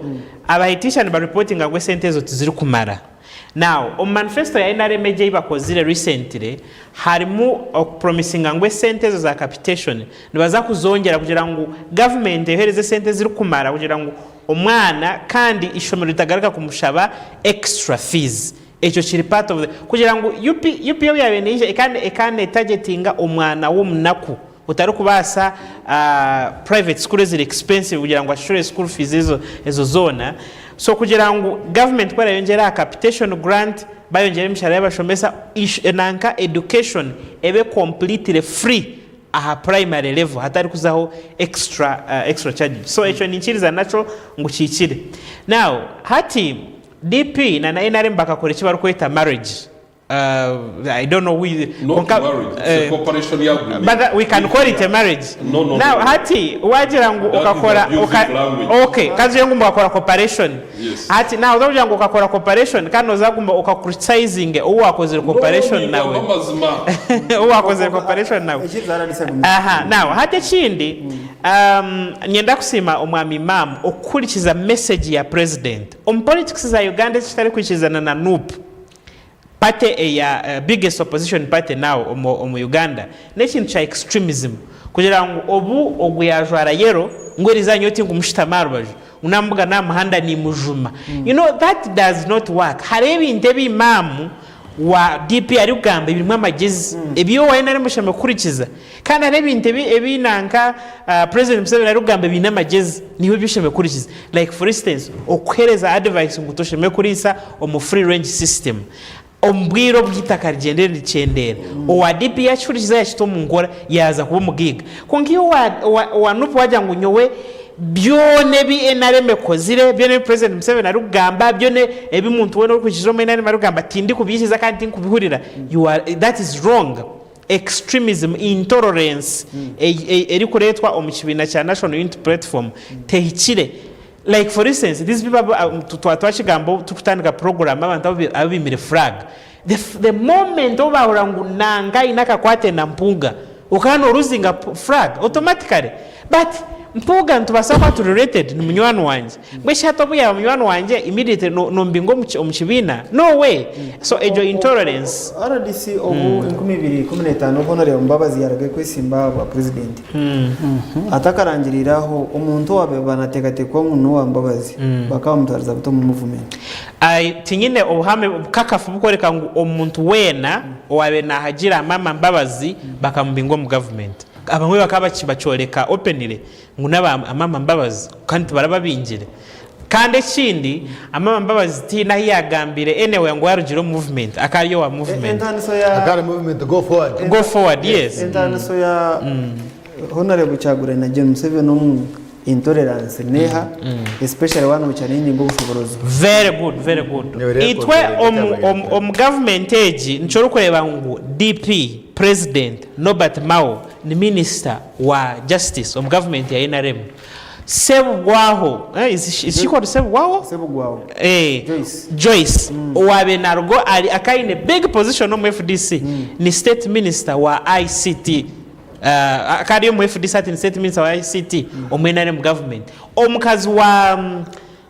abahead nibareportinga ngu esente ezo tizirikumara. Now, omu manifesto ya NRM egi ei bakozire recently, harimu okupromisinga ngu esente ezo za capitation nibaza kuzongyera kugira ngu government eyohereze esente ezirikumara kugira ngu omwana kandi ishomero ritagaruka kumushaba extra fees. Ekyo kiri part of the kugira ngu UP UP obu yaabaire neija ekaba ekaba netargetinga omwana w'omunaku otarikubaasa private school eziri expensive kugira ngu ashashure school fees ezo ezo zoona. So kugira ngu government ku erayongyera aha capitation grant, bayongyera emishahara y'abashomesa, ish nanka education ebe completely free aha primary level hatari kuzaho extra extra charges. So ekyo ninkiriza nakyo ngu kihikire. Now hati DP na na nrm bakakora eki barikweta marriage I don't know who is Not kwonka marriage, it's a cooperation agreement. but we can call it a marriage. No, no, Now no, no. hati wagira ngu That is okakora abusive oka language. okay kagire ngu mwakora cooperation. Yes. Hati now oza kugira ngu okakora cooperation kandi noza kuguma oka criticizinge ou wakozire cooperation No, nawe. ningamba amazima. Ou wakozire cooperation nawe. Aha, now hati ekindi um, niinyenda kusiima omwami Imam okuhurikiza message ya president. Omu politics za Uganda eki tutarikwikirizana na Nup, party eya biggest opposition party now omu omu Uganda n'ekintu kya extremism kugira ngu obu ogu yajwara yellow ngu eriizooba nyowe tinkumushutama aha rubaju ngu namubugana aha muhanda nimujuma you know that does not work hariho ebintu ebi Imam wa DP arikugamba ebirimu amagyezi ebi iwe waaba nari mushemereire kuhurikiza Kandi hariho ebintu ebi ebi nanka President Museveni arikugamba ebiine amagyezi niiwe ebi oshemereire kuhurikiza. Like for instance, okuhereza advice ngu toshemereire kuriisa omu free range system omu bwire obu eitaka rigyendire nirikyendeera. Owa DP yakihurikiza yakita omu nkora yaaza kuba omugaiga. Kwonka iwe owa owa owa nup wagira ngu nyowe byona ebi nrm ekozire, byona ebi President Museveni arikugamba, byona ebi muntu weena orikwikiriza omu nrm arikugamba tindikubiikiriza kandi tinkubihurira, you are that is wrong. Extremism, intolerance erikureetwa omu kibiina kya National Unity Platform tehikire. Like for instance, these people abu twaba twakigamba obu turikutandika program abantu abu abu baimire flag, the the moment obu baahurira ngu nanka aine akakwate na Mpuuga, okaba noruzinga flag automatically. But. Mpuuga nitubaasa kuba turi related ni munywani wangye. Mbwenu shi hati obu yaaba munywani wangye immediately no nombinga omu omu kibiina? No way! So egyo intolerance. RDC obu 2015 obu Honourable Mbabazi yarugayo kwesimba aha bwa Purezidenti, atakarangiriire aho, omuntu owaabaire naateekateekwa ngu n'owa Mbabazi bakaba bamutwariza buta omu muvumenti? Tinyine obuhame bukakafu bukworeka ngu omuntu weena owaabaire naahagira Amama Mbabazi bakamubinga omu gavumenti. Abamwe bakaba bakyoreka openly ngu n'aba Amama Mbabazi kandi tibarababingire. Kandi ekindi Amama Mbabazi tihaine ahu yaagambiire anywhere ngu arugire omu movement, akaba ari owa movement. Entaniso ya. Akaba ari movement go forward. Go forward, yes. Entaniso ya Honourable Kyagulanyi na Gen Museveni omu intolerance neha especially waaba nochallenginga obushoborozi bwe. Very good, very good. Itwe omu, omu, omu government egi nikyo orikureeba ngu DP, President, Norbert Mao ni minister wa justice omu government ya nrm. Sebugwaho, eh, is she, is she called Sebugwaho? Sebugwaho. Eh, Joyce. Joyce owaabaire naruga ari akaba aine big position omu FDC ni state minister wa ICT. Akaba ari omu FDC hati ni state minister wa ICT omu nrm government. Omukazi wa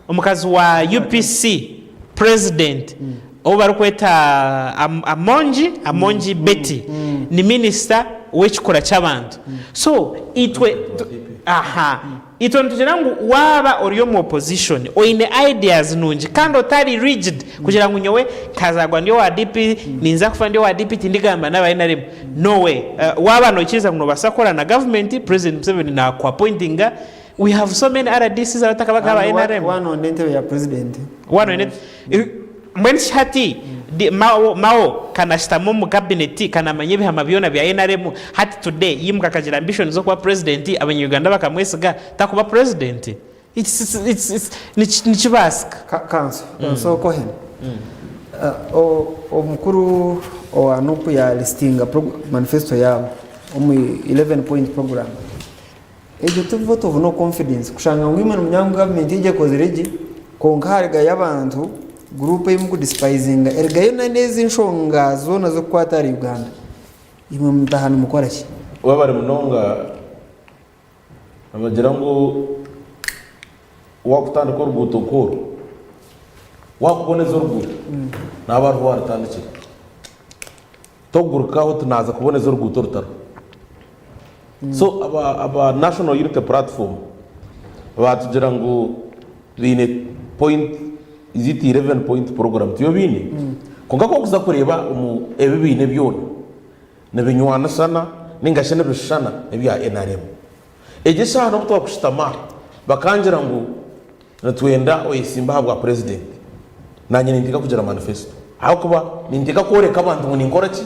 omukazi wa UPC president ou barikweta Amongi, Amongi Betty ni minister w'ekikura ky'abantu. So itwe aha Itwe nitugira ngu waaba ori omu opposition oine ideas nungi kandi otari rigid kugira ngu nyowe nkazaarwa ndi owa DP ninza kufa ndi owa DP tindigamba n'aba nrm no way. Waaba noikiriza ngu nobaasa kukora na government President Museveni naku appointinga we have so many RDCs abatakabaga aba nrm. Waanonda entebe ya president. Waanonda Mbwenu shi hati Mao, Mao ka nashutama omu cabinet, ka namanya ebihama byona bya nrm, hati today yimuka akagira ambition z'okuba president, abanya Uganda bakamwesiga, takuba president? It's, it's, it's, it's, niki, nikibaasika. Ka, kanso, kanso Cohen. Uh, omukuru owa nup ya listinga manifesto yaabo omu 11 point program. Egyo ti vote of no confidence kushanga ngu imwe nimugira ngu gavumenti egi ekozire gye kwonka harigayo abantu guruupu ei mukudisipayizinga erigayo n'ezi nshonga zoona ezirikukwata ahari Uganda. Imwe mutaaha nimukora ki? Webare munonga nibagira ngu owakutandika oruguuto nk'oru wakuboneza oruguuto naaba hariho owarutandikire. Tokuguruka oti naaza kuboneza oruguuto orutariho. So aba aba National Unity Platform baatugira ngu baine point is it 11 point program tiyo baine? Kwonka ku orikuza kureeba omu ebi baine byona nibinywanisana ninga shi nibishushana n'ebya nrm. Egi eshaaha n'obu twakushutama aha bakangira ngu Nitwenda oyesimbe aha bwa purezidenti. Naanye ninteeka kugira manifesto ahabw'okuba ninteeka kworeka abantu ngu ninkora ki?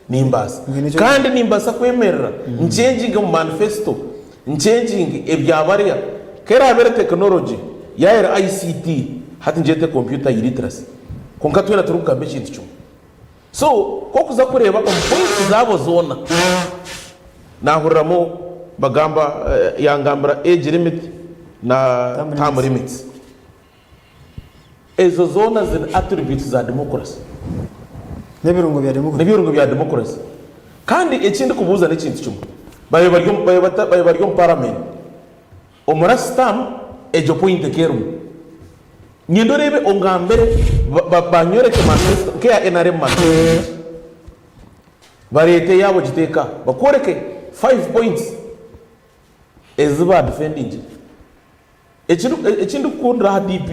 Nimbaasa. Kandi nimbaasa kwemerera nkyenginge omu manifesto, nkyenginge ebya bariya. Ku eraabe eri tekinologye, yaaba eri ICT, hati ngyete computer illiteracy. Kwonka twena turikugamba ekintu kimwe. So ku orikuza kureeba omu points zaabo zoona, naahuriramu bagamba, yangambira age limit na term limits. Ezo zoona ziri attributes za democracy. N'ebirungo bya democracy. N'ebirungo bya democracy. Kandi eki ndikubuuza n'ekintu kimwe, babe bari omu, babe bata, babe bari omu parliament, omu last term egyo point ekerimu. Nyenda oreebe ongambire banyoreke manifesto nk'eya nrm manifesto bareete eyaabo ogiteeke aha bakworeke five points ezi ba defendingire. Eki ndikukundira aha DP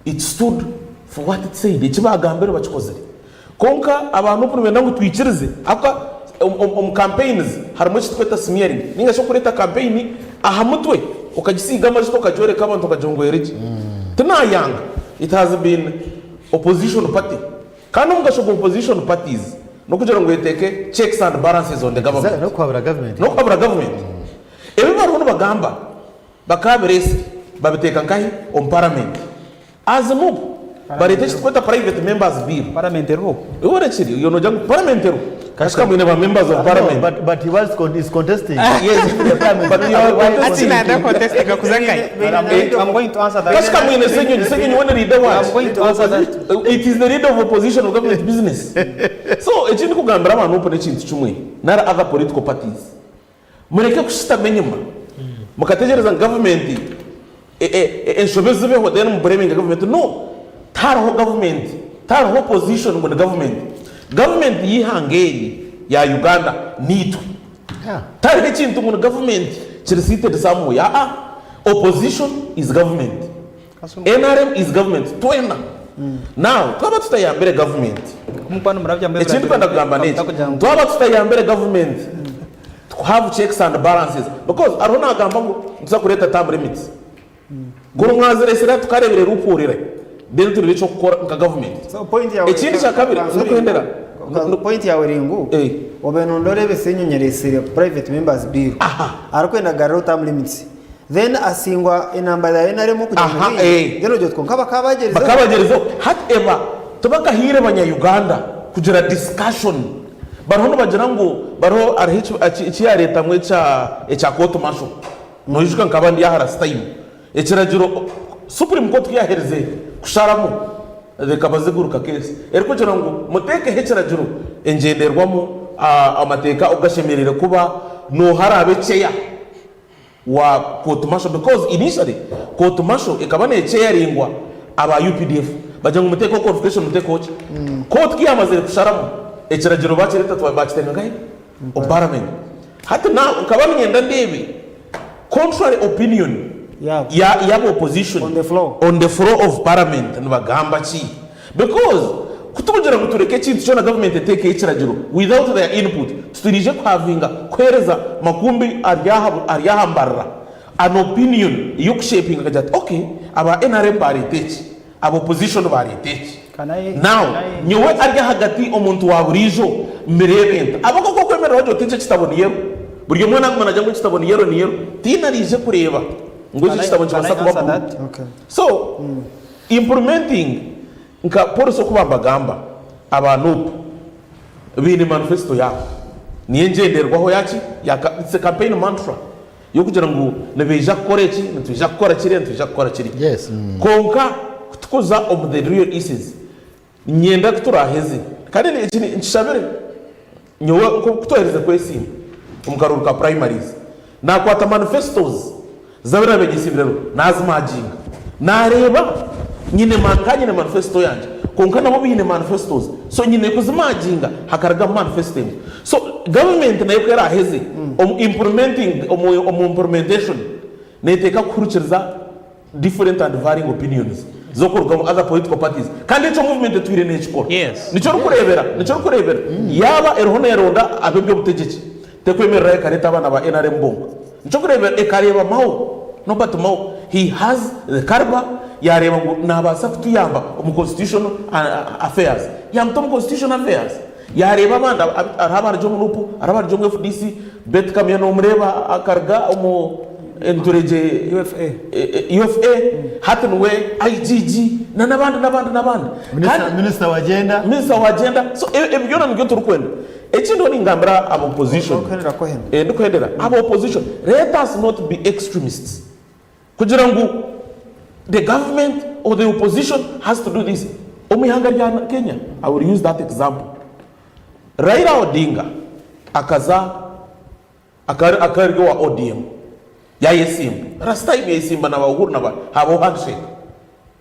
it stood for what it said eki baagambire bakikozire. Kwonka aba nup nibenda ngu twikirize ahabw'okuba omu campaigns harimu eki turikweta smearing ninga shi okureeta campaign aha mutwe okagisiiga amajuta okagyoreka abantu okagira ngu eri gye. Tinayanga it has been opposition party kandi omugasho gwa opposition parties n'okugira ngu eteeke checks and balances on the government. N'okuhabura government. N'okuhabura government. Ebi bariho nibagamba bakaabireesire babiteeka nkahi? Omu paramenti. As nup bareeta eki tukweta private members bill. Parliament eriho? Iwe orekire iwe nogira ngu parliament eriho? Kashika mwine ba members of parliament. No, but, but he was con he's contesting. Yes, the parliament. but you are Ati contesting. nanda contestinga kuza nkahi? I'm going to answer that. Kashika mwine Ssenyonyi, Ssenyonyi we ni leader I'm waki? going to answer that. It is the leader of opposition of government business. So eki ndikugambira aba nup n'ekintu kimwe nari other political parties. Mureke kushutama enyima. Mukategyereza ngu gavumenti enshobe zibeho then mubureminge gavumenti. No! Tihariho gavumenti, tihariho opposition ngu ni gavumenti. Gavumenti y'eihanga eri ya Uganda niitwe. Tihariho ekintu ngu ni gavumenti kiri seated somewhere. Aa! Opposition is government. Nrm is government. Twena. Now, twaba tutayambire gavumenti, eki ndikwenda kugamba n'eki, twaba tutayambire gavumenti, to have checks and balances because hariho nagamba ngu nituza kureeta term limits. Kuri mwaziresire tukareebera erupuurire then turebe eky'okukora nka government. So point yawe Ekindi kya kabiri ndikuhendera point yawe eri ngu obe nonda oreebe Ssenyonyi aresire private members bill arikwenda kugaruraho term limits then asingwa enamba ya NRM kugira ngu Aha, then ogira oti kwonka bakaba bagyerizeho. Bakaba bagyerizeho. Hati eba tibakahaire banya Uganda kugira discussion. Bariho nibagira ngu bariho hariho eki yareetamu ekya ekya court martial. Noijuka nkaba ndi aha last time. Ekiragiro Supreme Court ku yaherize kusharamu zikaba ziguruka case erikugira ngu muteekeho ekiragiro engyenderwamu amateeka oku gashemereire kuba nooha araabe chair wa court martial because initially court martial ekaba necheyaringwa aba UPDF bagira ngu mutekeho qualification mutekeho ki court kuyamazire kusharamu ekiragiro bakireta bakitenga nkahe omu parliament hati now nkaba ninyenda ndeebe contrary opinion ya yaba opposition on the floor, on the floor of parliament nibagamba ki Because ku turikugira ngu tureke ekintu kyona gavumenti eteekeho ekiragiro without their input, tituriije kuhavinga kuheereza Makumbi ari aha ari aha Mbarara an opinion y'okushapinga akagira ati ok aba nrm baareeta eki, aba opposition baareeta eki. Now nyowe ari ahagati omuntu wa buriijo mbireebe nta? Ahabw'okuba ku okwemerera wagira oti eki ekitabo ni yellow, buri omwe naguma naagira ngu ekitabo ni yellow ni yellow, tihaine araije kureeba ngu eki ekitabo nikibaasa kuba blue. So Implementing nka policy oku bambagamba aba Nup baine manifesto yaabo niyo engyenderwaho yaki ya it's a campaign mantra yokugira ngu nibaija kukora eki nitwija kukora kiriya nitwija kukora kiriya kwonka kutukuza omu the real issues Niinyenda ku turaaheze, kandi eki nkishabire, nyowe nk'oku twaherize kwesimba omu karuuru ka primaries, naakwata manifestos z'abu naabaire nyesiibireho naazimaginga. Naareeba nyine nka nyine manifesto yangye, kwonka nabo baine manifestos, so nyine kuzimaginga hakarugamu manifesto emwe. So gavumenti nayo ku eraaheze omu implementing, omu implementation, neeteeka kuhurikiriza different and varying opinions z'okuruga omu other political parties kandi ekyo movement etwire nekikora. Nikyo orikureebera, nikyo orikureebera yaaba eriho neeronda ab'eby'obutegyeki tekwemereraho ekareeta abaana ba nrm bonka. Nikyo orikureebera ekareeba Mao, Norbert Mao he has the calibre yaareeba ngu naabaasa kutuyamba omu constitutional affairs yaamuta omu constitutional affairs. Yaareeba abandi hariho abarugye omu Nup, hariho abarugye omu FDC, Beti Kamya nomureeba akaruga omu enturegye UFA, hati niwe IGG na n'abandi n'abandi n'abandi. Minisita wa gender. Minisita wa gender. So ebyo byona nibyo turikwenda. Ekindi ndiho ningambira aba opposition, ndikuhendera, aba opposition, let us not be extremists. Kugira ngu the government or the opposition has to do this. Omu ihanga rya Kenya, I will use that example, Raila Odinga akaza akaba ari owa ODM yayesimba, last time yayesimba na ba Uhuru na ba habaho handshake.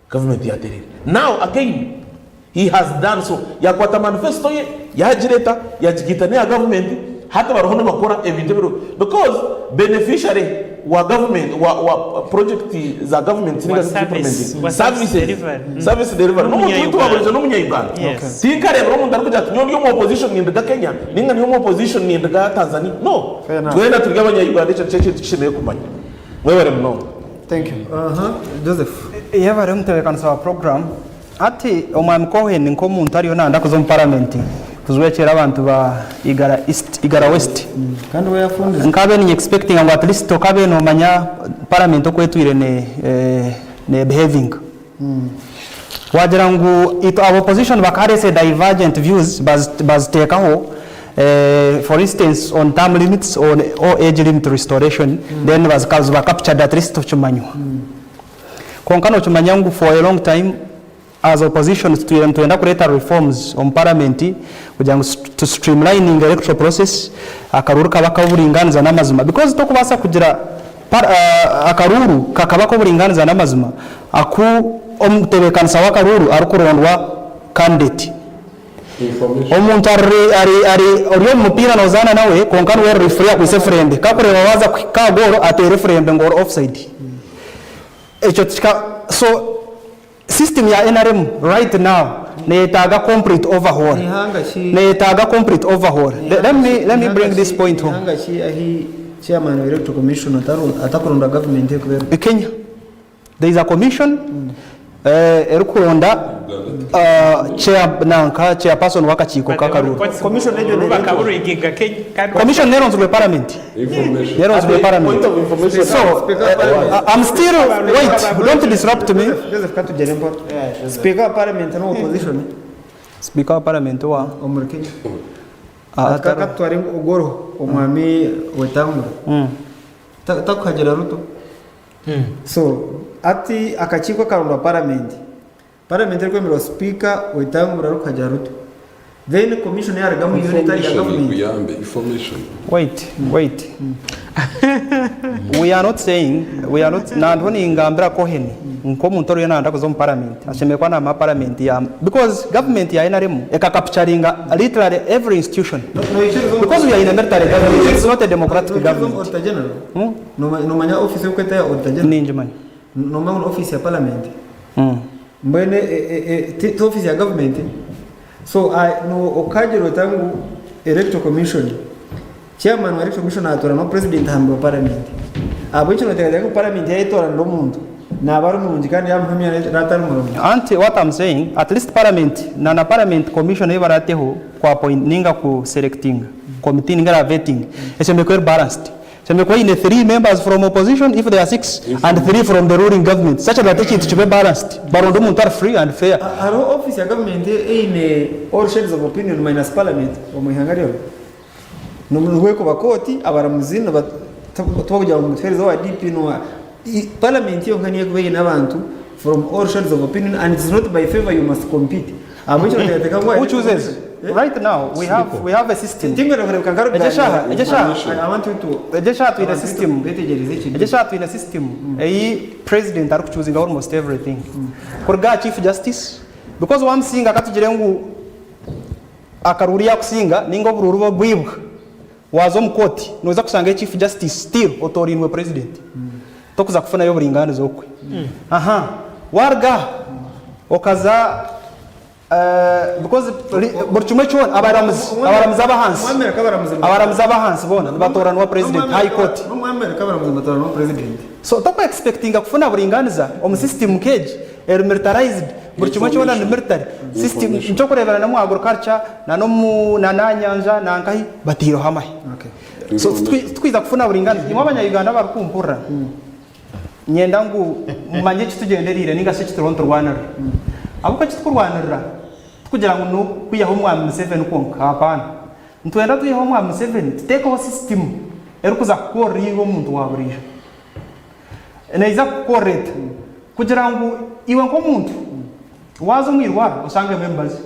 Gavumenti yatereera. Now again he has done so, yakwata manifesto ye yagireeta yagigaita n'eya gavumenti hati bariho nibakora ebintu ebiriho because beneficiary wa gavumenti wa wa project za gavumenti Wa ninga service, wa service services delivery. service delivery n'omuntu waitu wa burijo n'omunya Uganda. Yes. Tinkareebire omuntu arikugira ati nyowe ndi omu opposition ninduga Kenya ninga ndi omu opposition ninduga Tanzania. No, Fair enough. twena turi abanya Uganda ekyo nikyo ekintu tushemereire kumanya. Mwebare munonga. Thank you. Aha, Joseph. Yebare omutebeekanisa wa program. Hati Omwami Cohen nk'omuntu ariyo nayenda kuza omu paramenti kujwekyera abantu ba Igara East, Igara West. Kandi we yafundize. Nkabaire ninye expectinga ngu at least okabaire nomanya paramenti oku etwire ne ne behavinga. Wagira ngu itwe aba opposition bakareese divergent views baziteekaho for instance on term limits or age limit restoration then ziba captured at least tukimanywa. Kwonka nokimanya ngu for a long time as opposition tutwire nitwenda kureeta reforms omu parliament kugira ngu tu streamlininge electoral process akaruru kabe ak'oburingaaniza n'amazima because tokubaasa kugira. Akaruuru kakaba ak'oburingaaniza n'amazima aku omutebeekanisa w'akaruuru arikurondwa candidate. Omuntu ori omu mupiira nozaana nawe kwonka niwe referee akwaitse efurembe, ku arikureeba waaza kuhika aha goolo ateera efurembe ngu ori offside. Ekyo tikika so system ya nrm right now neyetaaga complete overhaul. Neyetaaga complete overhaul. Let me let me bring this point home. Nihanga ki ahi chairman wa electoral commission atakurondwa government erikuba eriho? Kenya. There is a commission erikuronda chair nanka chairperson w'akakiiko k'akaruuru. Commission egyo Bakaba neeretwa. riginga Kenya kandi Commission neronzirwe parliament. Neronzirwe parliament. So I'm still wait don't disrupt me. Joseph katugyere mpora. Speaker wa parliament n'owa opposition Speaker wa parliament owa omuri Kenya. Katutware ogu oriho omwami Wetangula. Takuhagira Ruto. So hati akakiiko akarondwa paramenti, paramenti erikwemererwa sipiika Wetangula arikuhagira Ruto. Then commission yarugamu yoona etari ya Information gavumenti. ekuyambe information. Wait, wait. We are not saying, we are not, nandiho ningambira Cohen nk'omuntu oriyo nayenda kuza omu parliament, ashemereire kuba namanya parliament ya, because government ya NRM eka capturinga literally every institution. Because we are in a military government, it's not a democratic Noikiriza omu government. Auditor General? Nomanya office oku etari ya Auditor General? Ningimanya. Nomanya ngu ni office ya parliament? Mbwenu ti office ya government? So okagira ota ngu Electoral Commission, Chairman wa Electoral Commission natoranwa President aha murimo gwa parliament. Ahabw'enki noteekateeka ngu parliament yayetoranira omuntu naaba ari murungi kandi yamuha emyanya naaba atari murungi? Anti what am saying at least parliament na na parliament commission ei barateho ku appoint ninga ku selectinga committee ninga era vetting eshemereire kuba eri balanced eshemereire kuba eine 3 members from opposition if there are 6 and 3 from the ruling government such that ekintu kibe balanced baronde omuntu ari free and fair. Hariho office ya government eine all shades of opinion minus parliament omu ihanga ryona? Nobu ekuba kooti abaramuzi tibakugira ngu tuhereze owa DP nowa parliament yonka niyo ekuba eine abantu from all shades of opinion and it's not by favour you must compete. Ahabw'ekyo noteekateeka ngu Who chooses? Right now we have we have a system. Tinkwenda kureebeka Egyo eshaaha egyo eshaaha I want you to egyo eshaaha twine system beetegyereze ekintu. Egyo eshaaha twine system ei president arikuchoosinga almost everything. Kuruga aha chief justice because wamusinga katugire ngu Akaruuru yakusinga ninga oburuuru bwibwa waza omu kooti noza kushangayo chief justice still otorainwe president tokuza kufunayo oburinganiza okwe aha waruga aha okaza because buri kimwe kyona abaramuzi abaramuzi abahansi abaramuzi abahansi boona nibatoranwa president high court so toku expectinga kufuna buringaniza omu system nkegi Eri militarized buri kimwe kyona ni military system nikyokurebera nomu agriculture na nomu na aha nyanja nankahi bateireho amahe so titukwiza kufuna buringaniza imwe abanya Uganda abarikumpurira niinyenda ngu mumanye ekitugyendereire ninga shi ekituriho niturwanirira ahabw'okuba ekitukurwanirira tikugira ngu nokwihaho omwami Museveni kwonka hapana nitwenda twiheho omwami Museveni tutekeho system erikuza kukorera iwe omuntu wa buriijo. Neija kukukorera eta? Kugira ngu iwe nk'omuntu waaza omu irwariro oshangemu emibazi.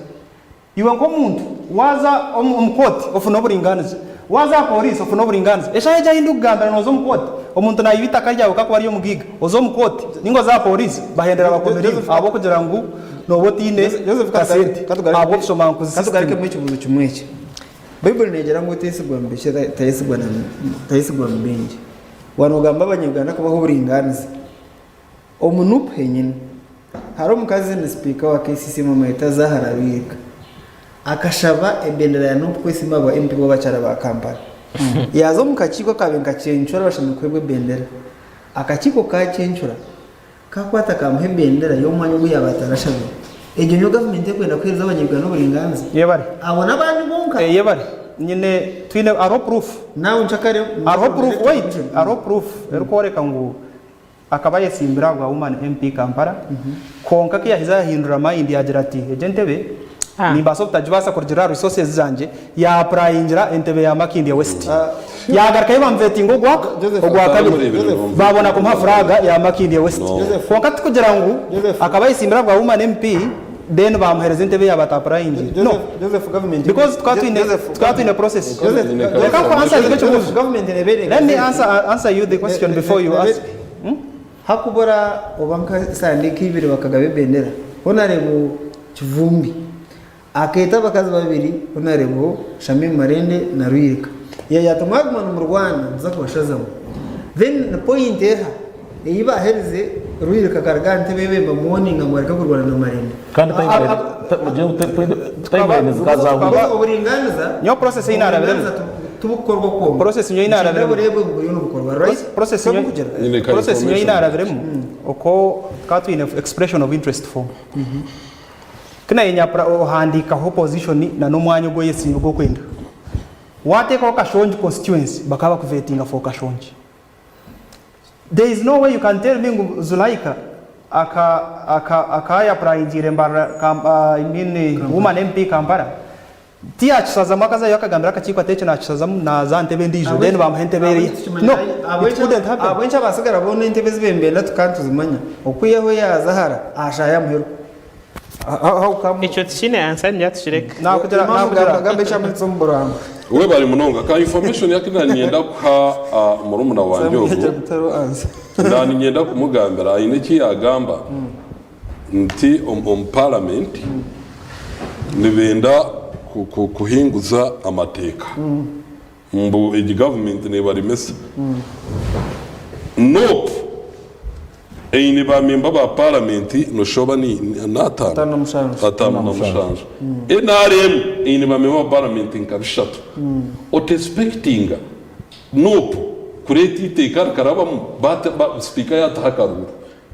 Iwe nk'omuntu waaza omu kooti ofune oburingaaniza. Waaza aha pooriisi ofune oburingaaniza. Eshaaha egi ahu ndikugambira nooza omu kooti, omuntu naiba eitaka ryawe ku arikuba ari omugaiga, oze omu kooti nainga oze aha pooriisi bahendera bakomereire ahabw'okugira ngu nooba otaine kasente ahabw'obushomankuzi Katugarukemu system. ekibuuzo kimwe eki. Baibuli neegira ngu oteesigwa mu bikye tayesigwa mu bingi. Waaba noogamba Abanyayuganda kubaha oburingaaniza, omu Nup henyini hariho omukazi ni sipiika wa KCC bamweta Zahara Luyirika akashaba ebendera ya Nup kwesimba aha bwa MP bw'abakyara ba Kampala. Yaaza omu kakiiko akaabaire nikacencura abashemereire kuheebwa ebendera, akakiiko kaacencura kaakwata kaamuha ebendera y'omwanya ogu yaaba atarashabire. Egyo niyo gavumenti erikwenda kuheereza Abanyayuganda oburingaaniza? Yebare. Abo n'abanyu bonka? Yebare. Nyine twine hariho proof. Nawe nkyakare Hariho proof wait hariho proof erikworeka ngu akaba ayesimbire ahabwa woman MP Kampala kwonka kuyahize yahindura mind yagira ati egi entebe nimbaasa obutagibaasa kurugiirira aha resources zangye ya applyingira entebe ya Makindye West yagarukayo bamuvetinga ogwa ogwakabiri babona kumuha flag ya Makindye West kwonka tikugira ngu akaba ayesimbire ahabwa woman MP. Then bamuhereza entebe yaaba atapurayingire. No. Joseph government Because tukaba twine Joseph tukaba twine process. Joseph Reka nku answeringe ekibuuzo. Government nebeere Let me answer answer you the question before you ask. Hakubura oba nka sande nk'ibiri bakagaba ebendera, Honarebo Kivumbi akeeta abakazi babiri Honarebo Shamim Malende na Rwirika yaagira ati mwaguma nimurwana nituza kubashazamu. Then point eha ei baaherize Rwirika akaruga aha ntebe ye bamuwoninga ngu areke kurwana na Malende. Kandi timeline zikazahurwa. Oburingaaniza Nyowe process ei naarabiremu. oburingaaniza tibukukorwa kwonka. Process nyowe ei Nikyenda naarabiremu. bureebwe ngu buriyo nibukorwa right? Process Nikwo nyowe burikugira. Nyine ka process nyowe ei information. naarabiremu okwo tukaba twine expression of interest form. Ku naayenya ohandiikaho position na n'omwanya ogu oyesiimire ogu orikwenda. Waateekaho Kashongi constituency bakaba bakuvetinga for Kashongi. There is no way you can tell me ngu Zulaika aka aka akayapurayingiire Mbarara Kam I mean woman MP Kampala tiyakishazamu akazayo akagambira akakiiko ati ekyo nakishazamu naza aha ntebe endiijo then bamuha entebe eriya. No, it couldn't happen. Ahabw'enki abasigara boona entebe ezi bembenda tukaba nituzimanya okwihaho eya Zahara aha shaaha y'amuheru? How come? Ekyo tikiine answer ningira tukireke. Nakugira Imam nakugira gamba gamba ekyamanyitso omu burango. Webare munonga. Ka information yake na niinyenda kuha murumuna wangye ogu. Na niinyenda kumugambira aine eki yagamba nti omu parliament nibenda kuhinguza amateeka mbu egi government nebaremesa. Nup Eine ba memba ba paramenti noshoba ni n'ataano? Ataano na mushanju. Nrm eine ba memba ba paramenti nka bishatu. Otexpectinga Nup kureeta eiteeka rikarabamu sipiika yaataho akaruuru.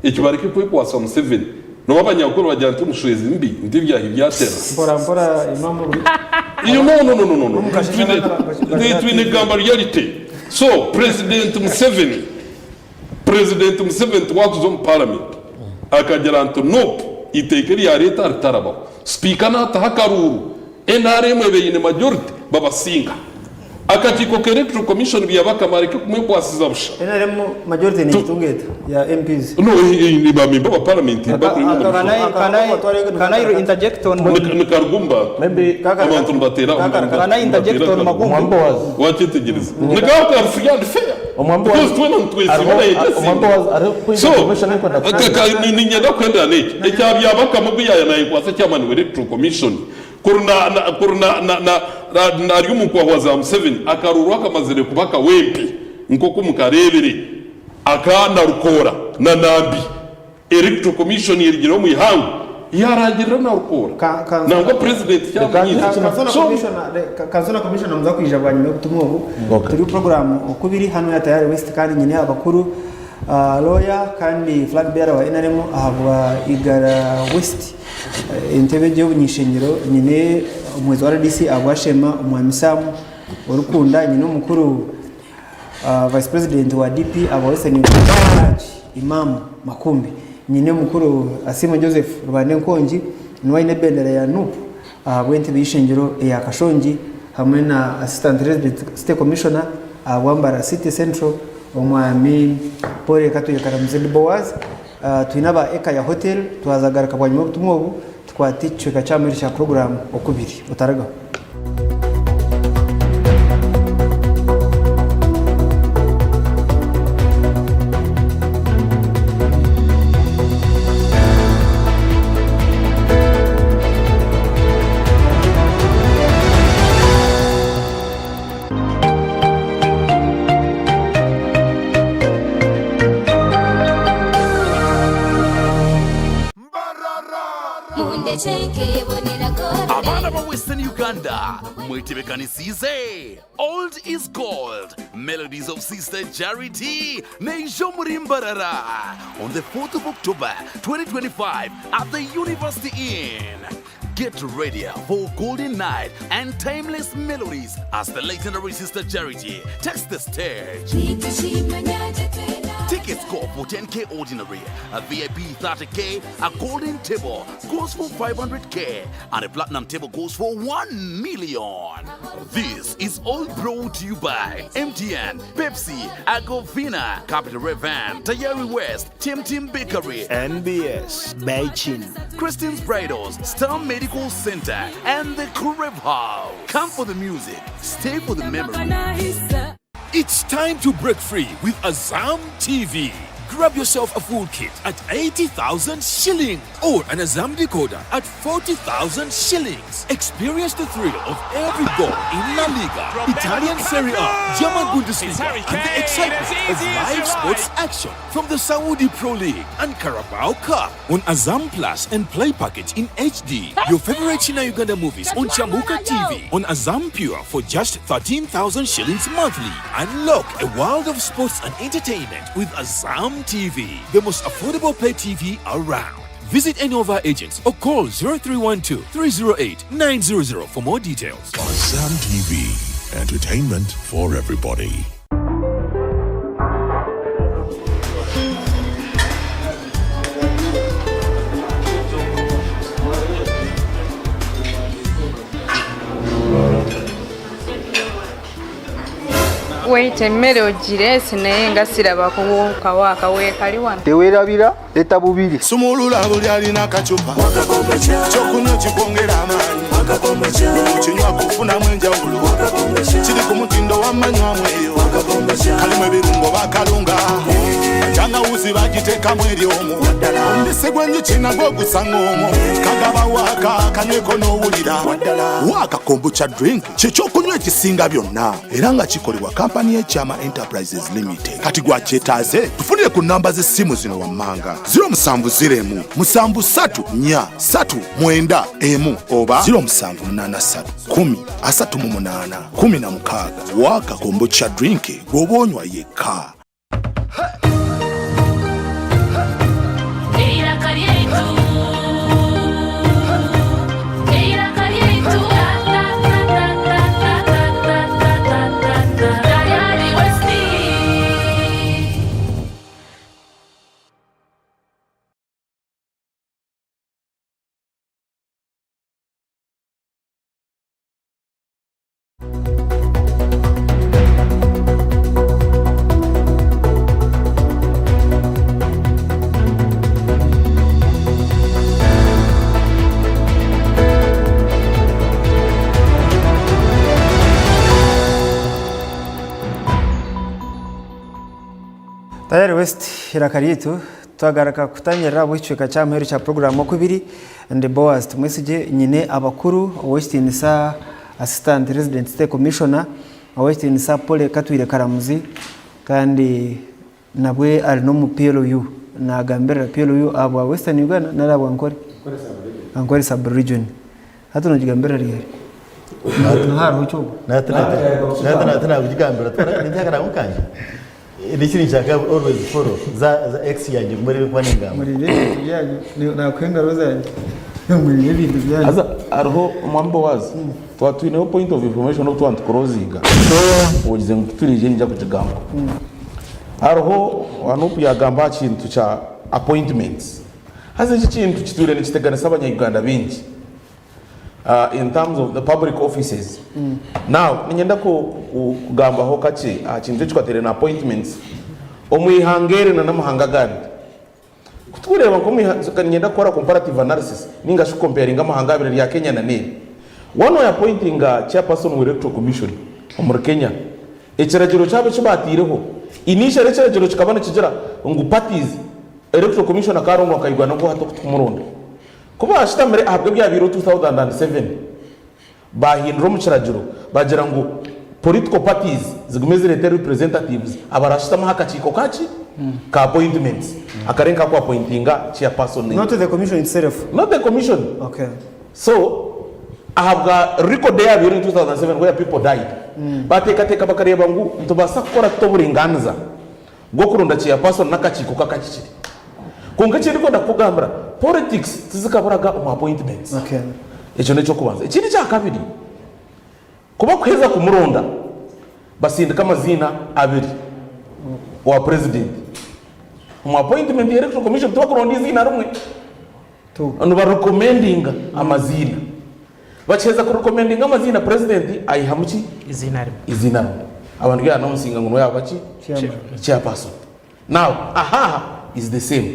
Eki bareke kwekwasa Museveni. Nobu abanyankore bagira nti omushwezi mbi nti ebyahi byatera. Mpora mpora Imam No no no no no. Twine kugamba reality. So President Museveni. Purezidenti Museveni tiwakuza omu paramenti akagira nti Nup eiteeka eryareeta ritarabaho. Sipiika nataho akaruuru, nrm eba eine majority babasinga. Akakiiko ka Electoral Commission Byabakama areke kumwekwasiza busha. Nrm majority negitunga eta ya MPs? No, ba memba ba paramenti Can I, can I, can I interject on, nikaruga omu bantu. Abantu nibateera Can I interject on Makumbi? Wakyetegyereza? Nikaho kari free and fair. Because twena nitwesiima naye tesiima. So, niinyenda kuhendera n'eki, ekya Byabakama ogu yaaya nayekwatsa chairman wa Electoral Commission, kuri na, na, kuri na, na, na, na, ari omu nkwahwa za Museveni, akaruuru akamazire kuba kawempe nk'oku mukareebire aka Narukoora na Nambi. Electoral Commission erigireho omu ihangwe yarangirira Narukoora. Nangwa President kyamunyiiza. So, Kansona Commissioner muza kwija bwanyima y'obutumwa obu. Turi program okubiri hanu ya Tayari West kandi nyine abakuru lawyer kandi flag bearer wa NRM ahabwa Igara West entebe egyo y'obunyishengyero nyine omuhwezi wa RDC ahabwa Sheema Omwami Sam Orikunda nyine omukuru Vice President wa DP aba Western Uganda Hajj Imam Makumbi, nyine mukuru Asiimwe Joseph Rubanda Enkongi niwe aine ebendera ya Nup ahabw'entebe y'eishengyero eya Kashongi hamwe na Assistant Resident City Commissioner ahabwa Mbarara City Central Omwami Paul Katwire Karamuzi Boaz. Twine aba Ekaya Hotel twaza kugaruka bwanyima y'obutumwa obu tukwate ekicweka ky'aha kya puroguraamu oku biri. Otarugaho. Abaana ba Western Uganda mwetebekanisiize? Old is Gold, Melodies of Sister Charity neija omuri Mbarara on the 4th of October 2025 at the University Inn. Get ready for golden night and timeless melodies as the legendary Sister Charity takes the stage. Tickets go for 10k ordinary, a VIP 30k, a golden table goes for 500k, and a platinum table goes for 1 million. This is all brought to you by MTN, Pepsi, Agovina, Capital FM, Tayari West, Tim Tim Bakery, NBS, Beijing, Christian's Bridals, Star Medical Center, and the Kurev House. Come for the music, stay for the memory. It's time to break free with Azam TV. Grab yourself a full kit at 80,000 shillings or an Azam decoder at 40,000 shillings. Experience the thrill of every goal in La Liga, Italian Serie A, German Bundesliga, and the excitement of live sports action from the Saudi Pro League and Carabao Cup on Azam Plus and Play Package in HD. Your favorite China Uganda movies on Chamuka TV on Azam Pure for just 13,000 shillings monthly. Unlock a world of sports and entertainment with Azam TV, the most affordable pay TV around. Visit any of our agents or call 0312 308 900 for more details. Azam TV, entertainment for everybody. Wait emmere ogireese naye nga siraba kuwukawo akaweekali wano. Tewerabira leta bubiri. Sumulula buli alina akacupa kyokunywa kikwongera amaanyi okinywa kufunamu enjawulo kiri ku mutindo wamanywamu eyo kalimu ebirungo bakalunga tangawuzi bagiteekamu eri omwo omubisi gw'enjuki nagwo gusanga omwo kagaba waaka kanyweko n'owulira waaka kombucha drink kyekyokunywa ekisinga byonna era nga kikolebwa kampani y'ekyama enterprises limited kati gwakyetaaze tufunire ku namba z'essimu zino wammanga 070 7 3 4 9 1 oba 0783 10 38 16 waaka kombucha drink gw'oba onywa yekka. Tayari West iraka ryaitu twagaruka kutangirira ahabw'ekicweka kya muheru kya puroguraamu okubiri ndi Boaz Tumwesigye nyine abakuru ow'ekitiinisa Assistant Resident State Commissioner ow'ekitiinisa Polly Katwire Karamuzi kandi nabwe ari n'omu PLU nagambirira PLU ahabwa Western Uganda nari ahabwa Ankole? Ankole sub region hati nogigambirira ryari? Hariho ki obwo? Tinakugigambira ntihakarangukanje niki ninshaka always follow za za ex yanjye muri kuba ningamba Murire ebintu byanyu nakuha engaro zangye murire ebintu byanyu. Haza hariho omwami Boaz twaba twineho point of information obu twaba nitukurozinga ogize ngu tituriije niinyija kugigamba. Hariho Anup yaagamba aha kintu kya appointments haza eki ekintu kitwire nikiteganisa abanya-Uganda baingi. In terms of the public offices. Now, niinyenda kugambaho kakye aha kintu ekikwatiraine na appointments omu ihanga eri n'amahanga agandi. Ku turikureeba nk'omu ihanga, niinyenda kukora comparative analysis nainga shi kukomparinga amahanga abiri erya Kenya na n'eri. Waaba nooyapointinga chairperson wa Electoral Commission omuri Kenya, ekiragiro kyabo eki baataireho, initially ekiragiro kikaba nikigira ngu parties, Electoral Commission akaarondwa nka Uganda ngu hati oku tikumuronda. Ku baashutamire ahabw'ebyabaireho 2007, baahindura omu kiragiro baagira ngu political parties zigume zireete representatives abaraashutame aha kakiiko ka ki? Ka appointments akari nk'aku appointinga chairperson. Not the commission itself? Not the commission. Okay. So, ahabwa record eyabaireho in 2007 where people died, baateekateeka bakareeba ngu nitubaasa kukora tuta oburingaaniza bw'okuronda chairperson n'akakiiko k'akahikire. Kwonka eki ndikwenda kukugambira, politics tizikaburaga omu appointments. Ekyo n'eky'okubanza. Ekindi ekyakabiri, ku bakuheza kumuronda, basindika amaziina abiri owa president. Omu appointment ya Electoral Commission tibakuronda eiziina rimwe, nibarekomendinga amaziina. Bakiheza kurekomendinga amaziina, President aihamu ki? Eiziina rimwe. Eiziina rimwe. Aba niryo announcinga ngu niwe yaaba ki? Chairperson. Now, ahaha is the same.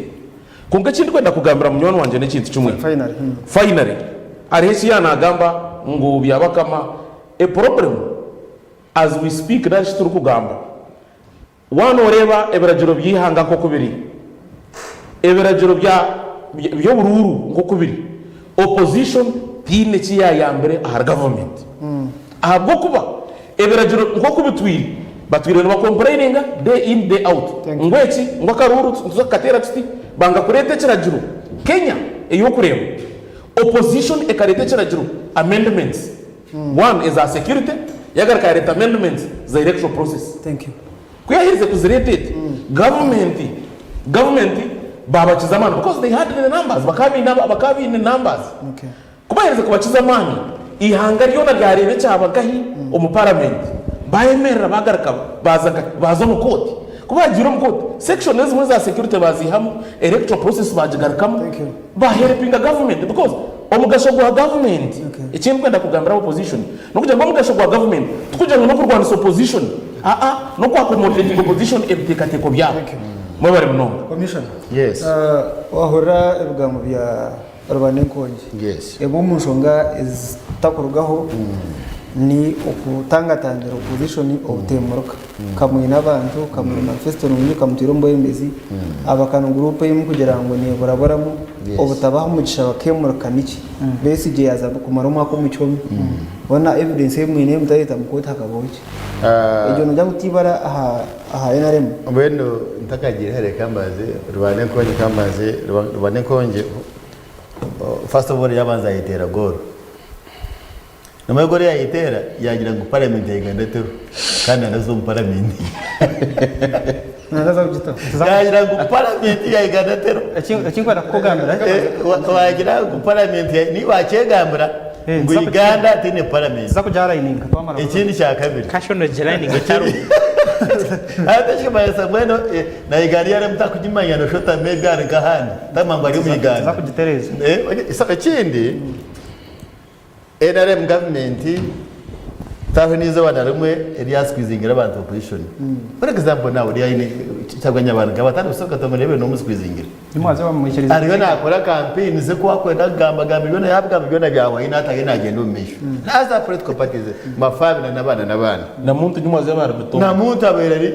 Kwonka eki ndikwenda kugambira munywani wangye n'ekintu kimwe. Finally, hariho eki yaanagamba ngu Byabakama, a problem as we speak nari shi turikugamba, Waaba nooreeba ebiragiro by'eihanga nk'oku biri, ebiragiro bya by'oburuuru nk'oku biri, opposition teine eki yaayambire ahari gavumenti. Ahabw'okuba ebiragiro nk'oku bitwire, batwire nibakompureyininga day in day out ngu eki, ngu akaruuru nituza kukateera tuti, banga kureeta ekiragiro. Kenya ey'okureeba, opposition ekareeta ekiragiro, amendments, One eza security, yagaruka yareeta amendments za electoral process. Thank you. Ku yaherize kuzireeta eti, government government babakiza amaani because they had the numbers, bakaba baine bakaba baine numbers. Okay. Ku baherize kubakiza amaani, eihanga ryona ryareeba ekyaba nkahi omu parliament, bayemerera bagaruka baaza nkahi baaza omu kooti. Ku baagiire omu kooti, section ezimwe eza security baaziihamu, electoral process baagigarukamu. Thank you. Ba helpinga government because omugasho gwa government ekindikwenda kugambira aba opposition nokugira ngu omugasho gwa government tikugira ngu nokurwanisa opposition aa noku accommodatinga opposition ebitekateko byabo. Mwebare munonga. Commissioner, Yes. wahurira ebigambo bya Rubanda-Enkongi. Yes. Emwe omu nshonga ezitakurugaho ni okutangatangira opposition obutemuruka. Kamwine abantu, kamwine manifesto nungi, kamutwire omu bwebembezi, aba kanu guruupu emwe kugira ngu neburaburamu, obutabaha omugisha bakemurika niki? Besigye yaaza kumara omwaka omu kihome, hoona evidence ei mwine ei mutareeta mu kooti hakabaho ki? Egyo nogira ngu tiibara aha nrm? Mbwenu ntakagiire hare kambanze Rubanda Enkongi kambanze Rubanda Enkongi first of all yabanza yayeteera goolo. Nomanya goolo eyayeteera yagira ngu parliament ya Uganda teriho kandi nanda kuza omu parliament. Yagira ngu parliament ya Uganda teriho. Ekinkwenda kukugambira. Wagira ngu parliament ya niiwe wakyegambira ngu Uganda teine parliament. Tuza kugyarayininga twamara. Ekindi kyakabiri. Kasha onogirayininga etariho. Hati ekirikumanyisa mbwenu na Uganda eyaremu takugimanya noshusha oti maybe ari nk'ahandi tamanya ngu ari omu Uganda. Tuza kugitereeza. Ekindi. Nrm gavumenti tihariho n'eizooba na rimwe eri yasikwizingira abantu opposition. For example now ori aine Kyagulanyi abantu nka bataano busa Katongole yabaire n'omusikwizingira. Ariyo nakora campaign ze ku akwenda kugamba gamba byona yabigamba byona byahwayo natayo nagyenda omu maisho. Naza political parties mafabi na n'abaana n'abaana. Na muntu nyuma ze abari mutomo. Na muntu abaire ari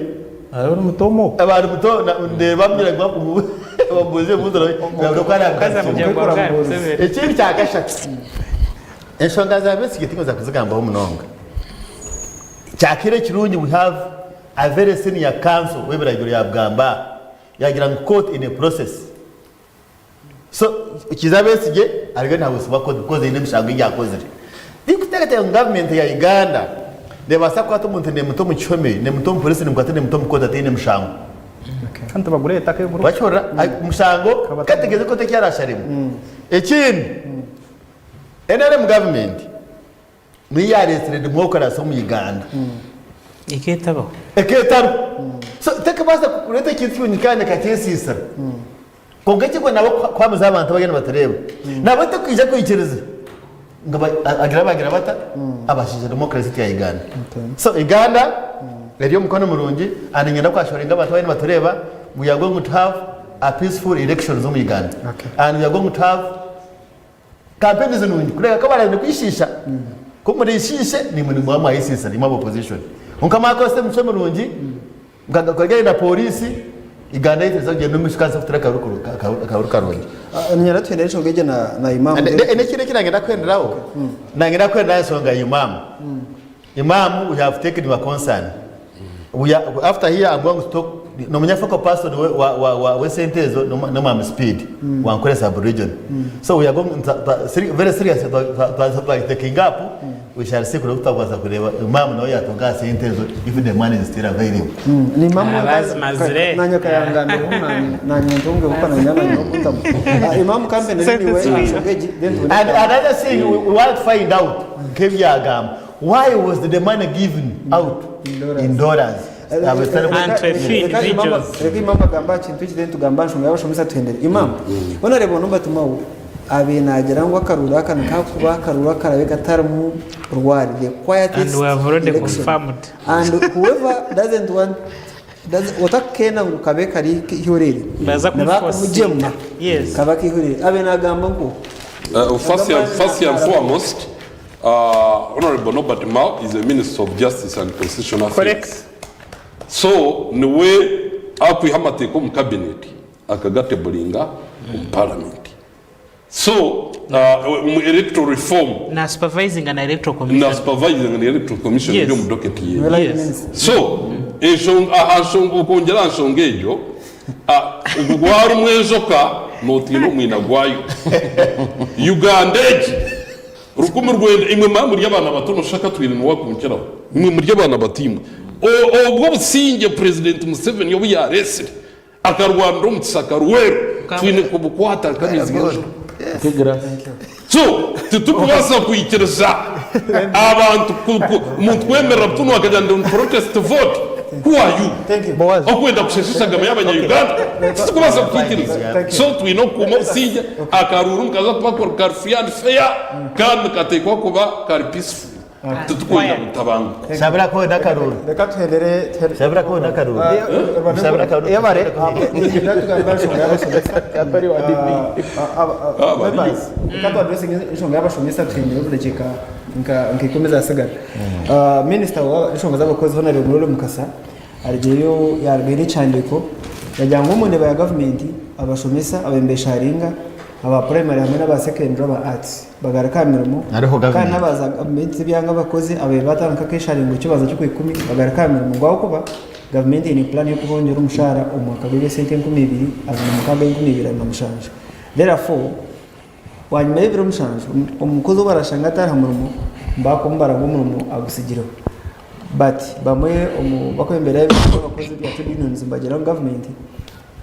Ari mutomo. Abari muto ndeeba bamugira ngu bamubuuze ebibuuzo nabura oku arabigarukyemu. Ekindi kya kashatu, enshonga za Besigye tinkuza kuzigambaho munonga. Kyakaire ekirungi we have a very senior counsel w'ebiragiro yabugamba yagira ngu court in a process. So Kiiza Besigye ariyo nahwesibwa court because haine emishango ei yakozire. Tikuteekateeka ngu government ya Uganda nebaasa kukwata omuntu nemuta omu kihome, nemuta omu police, nemukwata nemuta omu court ataine mushango. Kandi tibagureeta keguru. Wakihurira? Omushango kategeze court eki arasharemu. Ekindi, NRM government niyo yareetsire democracy omu Uganda. Eketabaho. Eketariho. So tekubaasa kureeta ekintu kirungi kandi ekakyesiisira. Kwonka ekigwe nabo kuhamiza abantu abariyo nibatureeba, nabo tikwija kwikiriza ngu bagire bagira bata abashaija democracy ya Uganda. So Uganda eri omu mukono murungi and niinyenda kwashoringa abantu abariyo nibatureeba we are going to have a peaceful elections omu Uganda and we are going to have campaigns nungi kureka ku barenda kwishiisha ku murishiishe naimwe nimuba mwayesiisira imwe aba opposition. Kwonka mwakozesa emicwe mirungi Mukagakorera na polisi Uganda yaitu neeza kugyenda omu maisho kandi neeza kuteera akaruuru karungi. Niinyenda tuhende enshonga egyo na Imam. N'ekindi eki nangenda kuhenderaho, nangenda kuhendera aha nshonga ya Imam. Imam we have taken your concern. We are, after here I'm going to talk nomanya focal person w'esente ezo n'omwami Speed wa Ankole sub region. So we are going very serious twa taking up We shall see kureba kutakubaasa kureeba Imam nawe yatunga aha sente ezo if the money is still available. Ni Imam Abazimazire. nanye kayangambiraho nanye ntunge kuko nanye nanye okutamu. Imam kambe Sente niwe ziwire. ansonga egi then tubone. And another thing we want to find out nk'ebyagamba why was the money given out in dollars? Reka Imam agambe aha kintu eki then tugambe aha nshonga y'abashomesa tuhendere. Imam, Honourable Norbert Mao abaire naagira ngu akaruuru aka nikakuba akaruuru akarabe katarimu rwari, the quietest And we have already election. confirmed. And whoever doesn't want doesn't- otakukenda ngu kabe kari kihorere Baza nibakumugyema kumuforcinga. Yes. kaba kihorere abe nagamba ngu First and foremost, Honorable Norbert Mao is a Minister of Justice and Constitutional Affairs. Correct. So niwe akwiha amateeka omu cabinet akagatebulinga omu parliament. So omu electoral reform Na supervisinga na electoral commission. na supervising na electoral commission Yes. eri omu docket ye. Yes. So enshonga aha nshonga okwongyera aha nshonga egyo ogu gwarumwa enjoka notiina omwina gwayo. Uganda egi 1900 imwe maba muri abaana bato noshusha Katwine niwe wakunkiraho imwe muri abaana bato imwe. Obwo obusingye President Museveni obu yaresire Akarwanira omu kishaka Rweru twine kubukwata nk'amaizi g'enjura. So titukubaasa kwikiriza abantu omuntu kwemerera butunu akagira ngu ndi protest vote. Who are you? Okwenda kusheesha eshagama y'abanya Uganda? Titukubaasa kukiikiriza. So twine okukuuma obusingye, akaruuru nikaza kuba kari free and fair kandi nikateekwa kuba kari peaceful. Titukwenda butabanguko. Shabira ko nakaruru. Reka tuhendere Shabira ko nakaruru. Shabira karuru. Yebare. Reka tu addressing enshonga y'abashomesa tuhendere obudakiika nka nka ikumi ezasigara. Minisita w'enshonga z'abakozi Honorable Murore Mukasa arugireyo yarugayo n'ekihandiiko yagira ngu omu ndeba ya gavumenti abashomesa abembesharinga aba primary hamwe n'aba secondary aba arts bagaruka aha mirimo Hariho kandi government. n'abaza gavumenti z'ebyanga abakozi ababaire batandika akesharingo ky'okubanza ky'okwikumi bagaruka aha mirimo ngu ahabw'okuba gavumenti eine pulaani y'okubongyera omushaara omu mwaka gw'eby'esente 2026 2027. Therefore, bwanyima y'ebiro mushanju, omukozi ou barashanga atari aha murimo nibakumubara ngu omurimo agutsigireho. But bamwe omu bakwebembera ebibiina by'abakozi ebya trade unions nibagira ngu gavumenti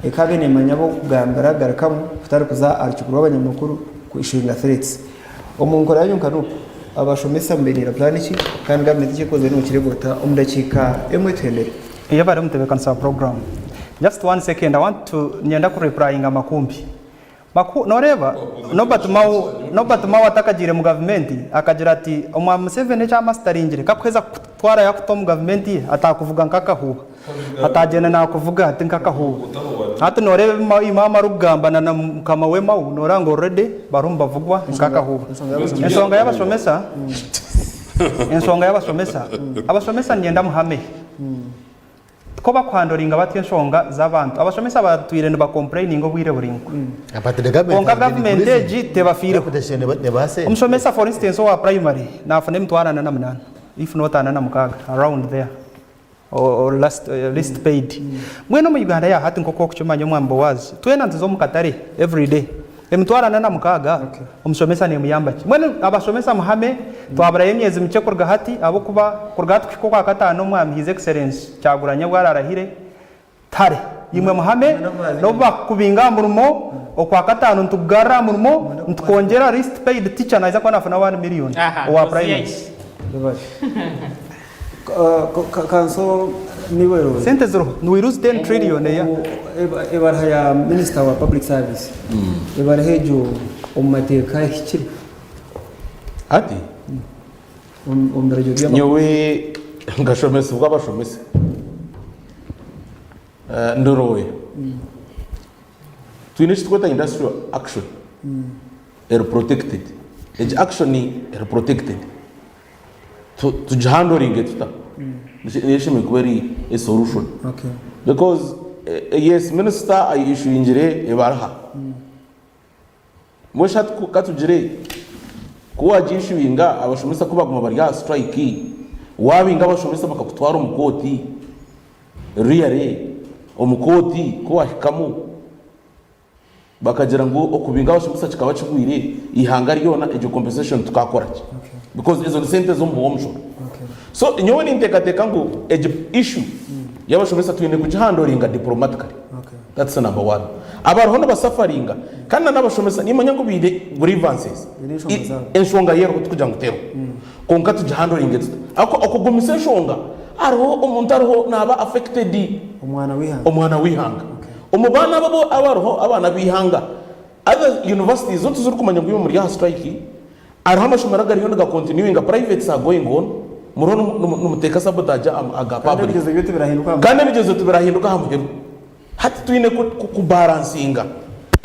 Ekaba neemanya ab'okugambira garukamu kutari kuza aha rukiiko rw'abanyamakuru ku issuinga threats. Omu nkora yanyu nka Nup, abashomesa mubainiire pulaani ki kandi gavumenti eki ekozire nokireeba ota? Omu dakiika emwe tuhendere. Yebare omutebeekanisa wa program. Just one second I want to niinyenda ku replyinga Makumbi. Maku noreeba Norbert Mao Norbert Mao atakagiire mu gavumenti akagira ati Omwami Museveni eki amasitaringire kakuheza kukutwara yakuta omu gavumenti ye ataakuvuga nk'akahuuha ataagyenda naakuvuga hati nk'akahuuha hati noreeba ebi Mao Imam arikugamba na na mukama we Mao noreeba ngu already bariho nibavugwa nk'akahuuha. Enshonga y'abashomesa enshonga y'abashomesa abashomesa niinyenda muhame. Tikwo bakuhandoringa batyo enshonga z'abantu. Abashomesa batwire niba complaininga obwire buraingwa. Kwonka gavumenti egi tebafiireho. Omushomesa for instance owa primary nafuna emitwaro ana na munaana if not ana na mukaaga around there or last least paid. Mbwenu omu Uganda ya hati nk'oku orikukimanya omwami Boaz, twena nituza omu katare everyday. Emitwaro ana na mukaaga omushomesa nemuyamba ki? Mbwenu abashomesa muhame twaburayo emyezi mikye kuruga hati ahabw'okuba kuruga hati kuhika okwakataano omwami His Excellency Kyagulanyi obu ararahire tihare. Imwe muhame n'obu bakukubinga aha murimo okwakataano nitukugarura aha murimo nitukwongyera least paid teacher naija kuba nafuna one million owa primary. Kanso niwe Sente ziriho we lose 10 trillion a year. Ebaruha ya minisita wa public service ebaruha egyo omu mateeka ehikire? Hati Omu biragiro by'amakuru. Nyowe nkashomesibwa abashomesa ndi lawyer. Twine eki turikweta industrial action eri protected. Egi action eri protected. Tugihandoringe tuta? Niyo eshemereire kuba eri esolution. Because yes minisita ayishuingire ebaruha. Mbwenu shi hati katugire ku wagiishuinga abashomesa ku baguma bari aha siturayiki, waabinga abashomesa bakakutwara omu kooti, really omu kooti ku waahikamu Bakagira ngu okubinga abashomesa kikaba kihwire eihanga ryona egyo compensation tukakora ki? Because ezo ni sente z'omubi w'omushoro. So nyowe ninteekateeka ngu egi issue y'abashomesa twine kugihandoringa diplomatically. That's number one. Abariho nibasafaringa kandi na n'abashomesa nimanya ngu baine grievances. Enshonga yo eriho tikugira ngu teriho. Kwonka tugihandoringe tuta? Ahabw'okuba okugumisa enshonga. Hariho omuntu ariho naaba affected. Omwana w'eihanga. Omwana w'eihanga. Omu baana abo abariho abaana b'eihanga, other universities zo tizirikumanya ngu imwe muri aha strike, hariho amashomero agariyo niga continuinga, privates are going on, muriho nimuteeka sabotage aha ga Kandi public. ebigyezo byo tibirahinduka aha Kandi ebigyezo tibirahinduka aha muheru. Hati twine kubaransinga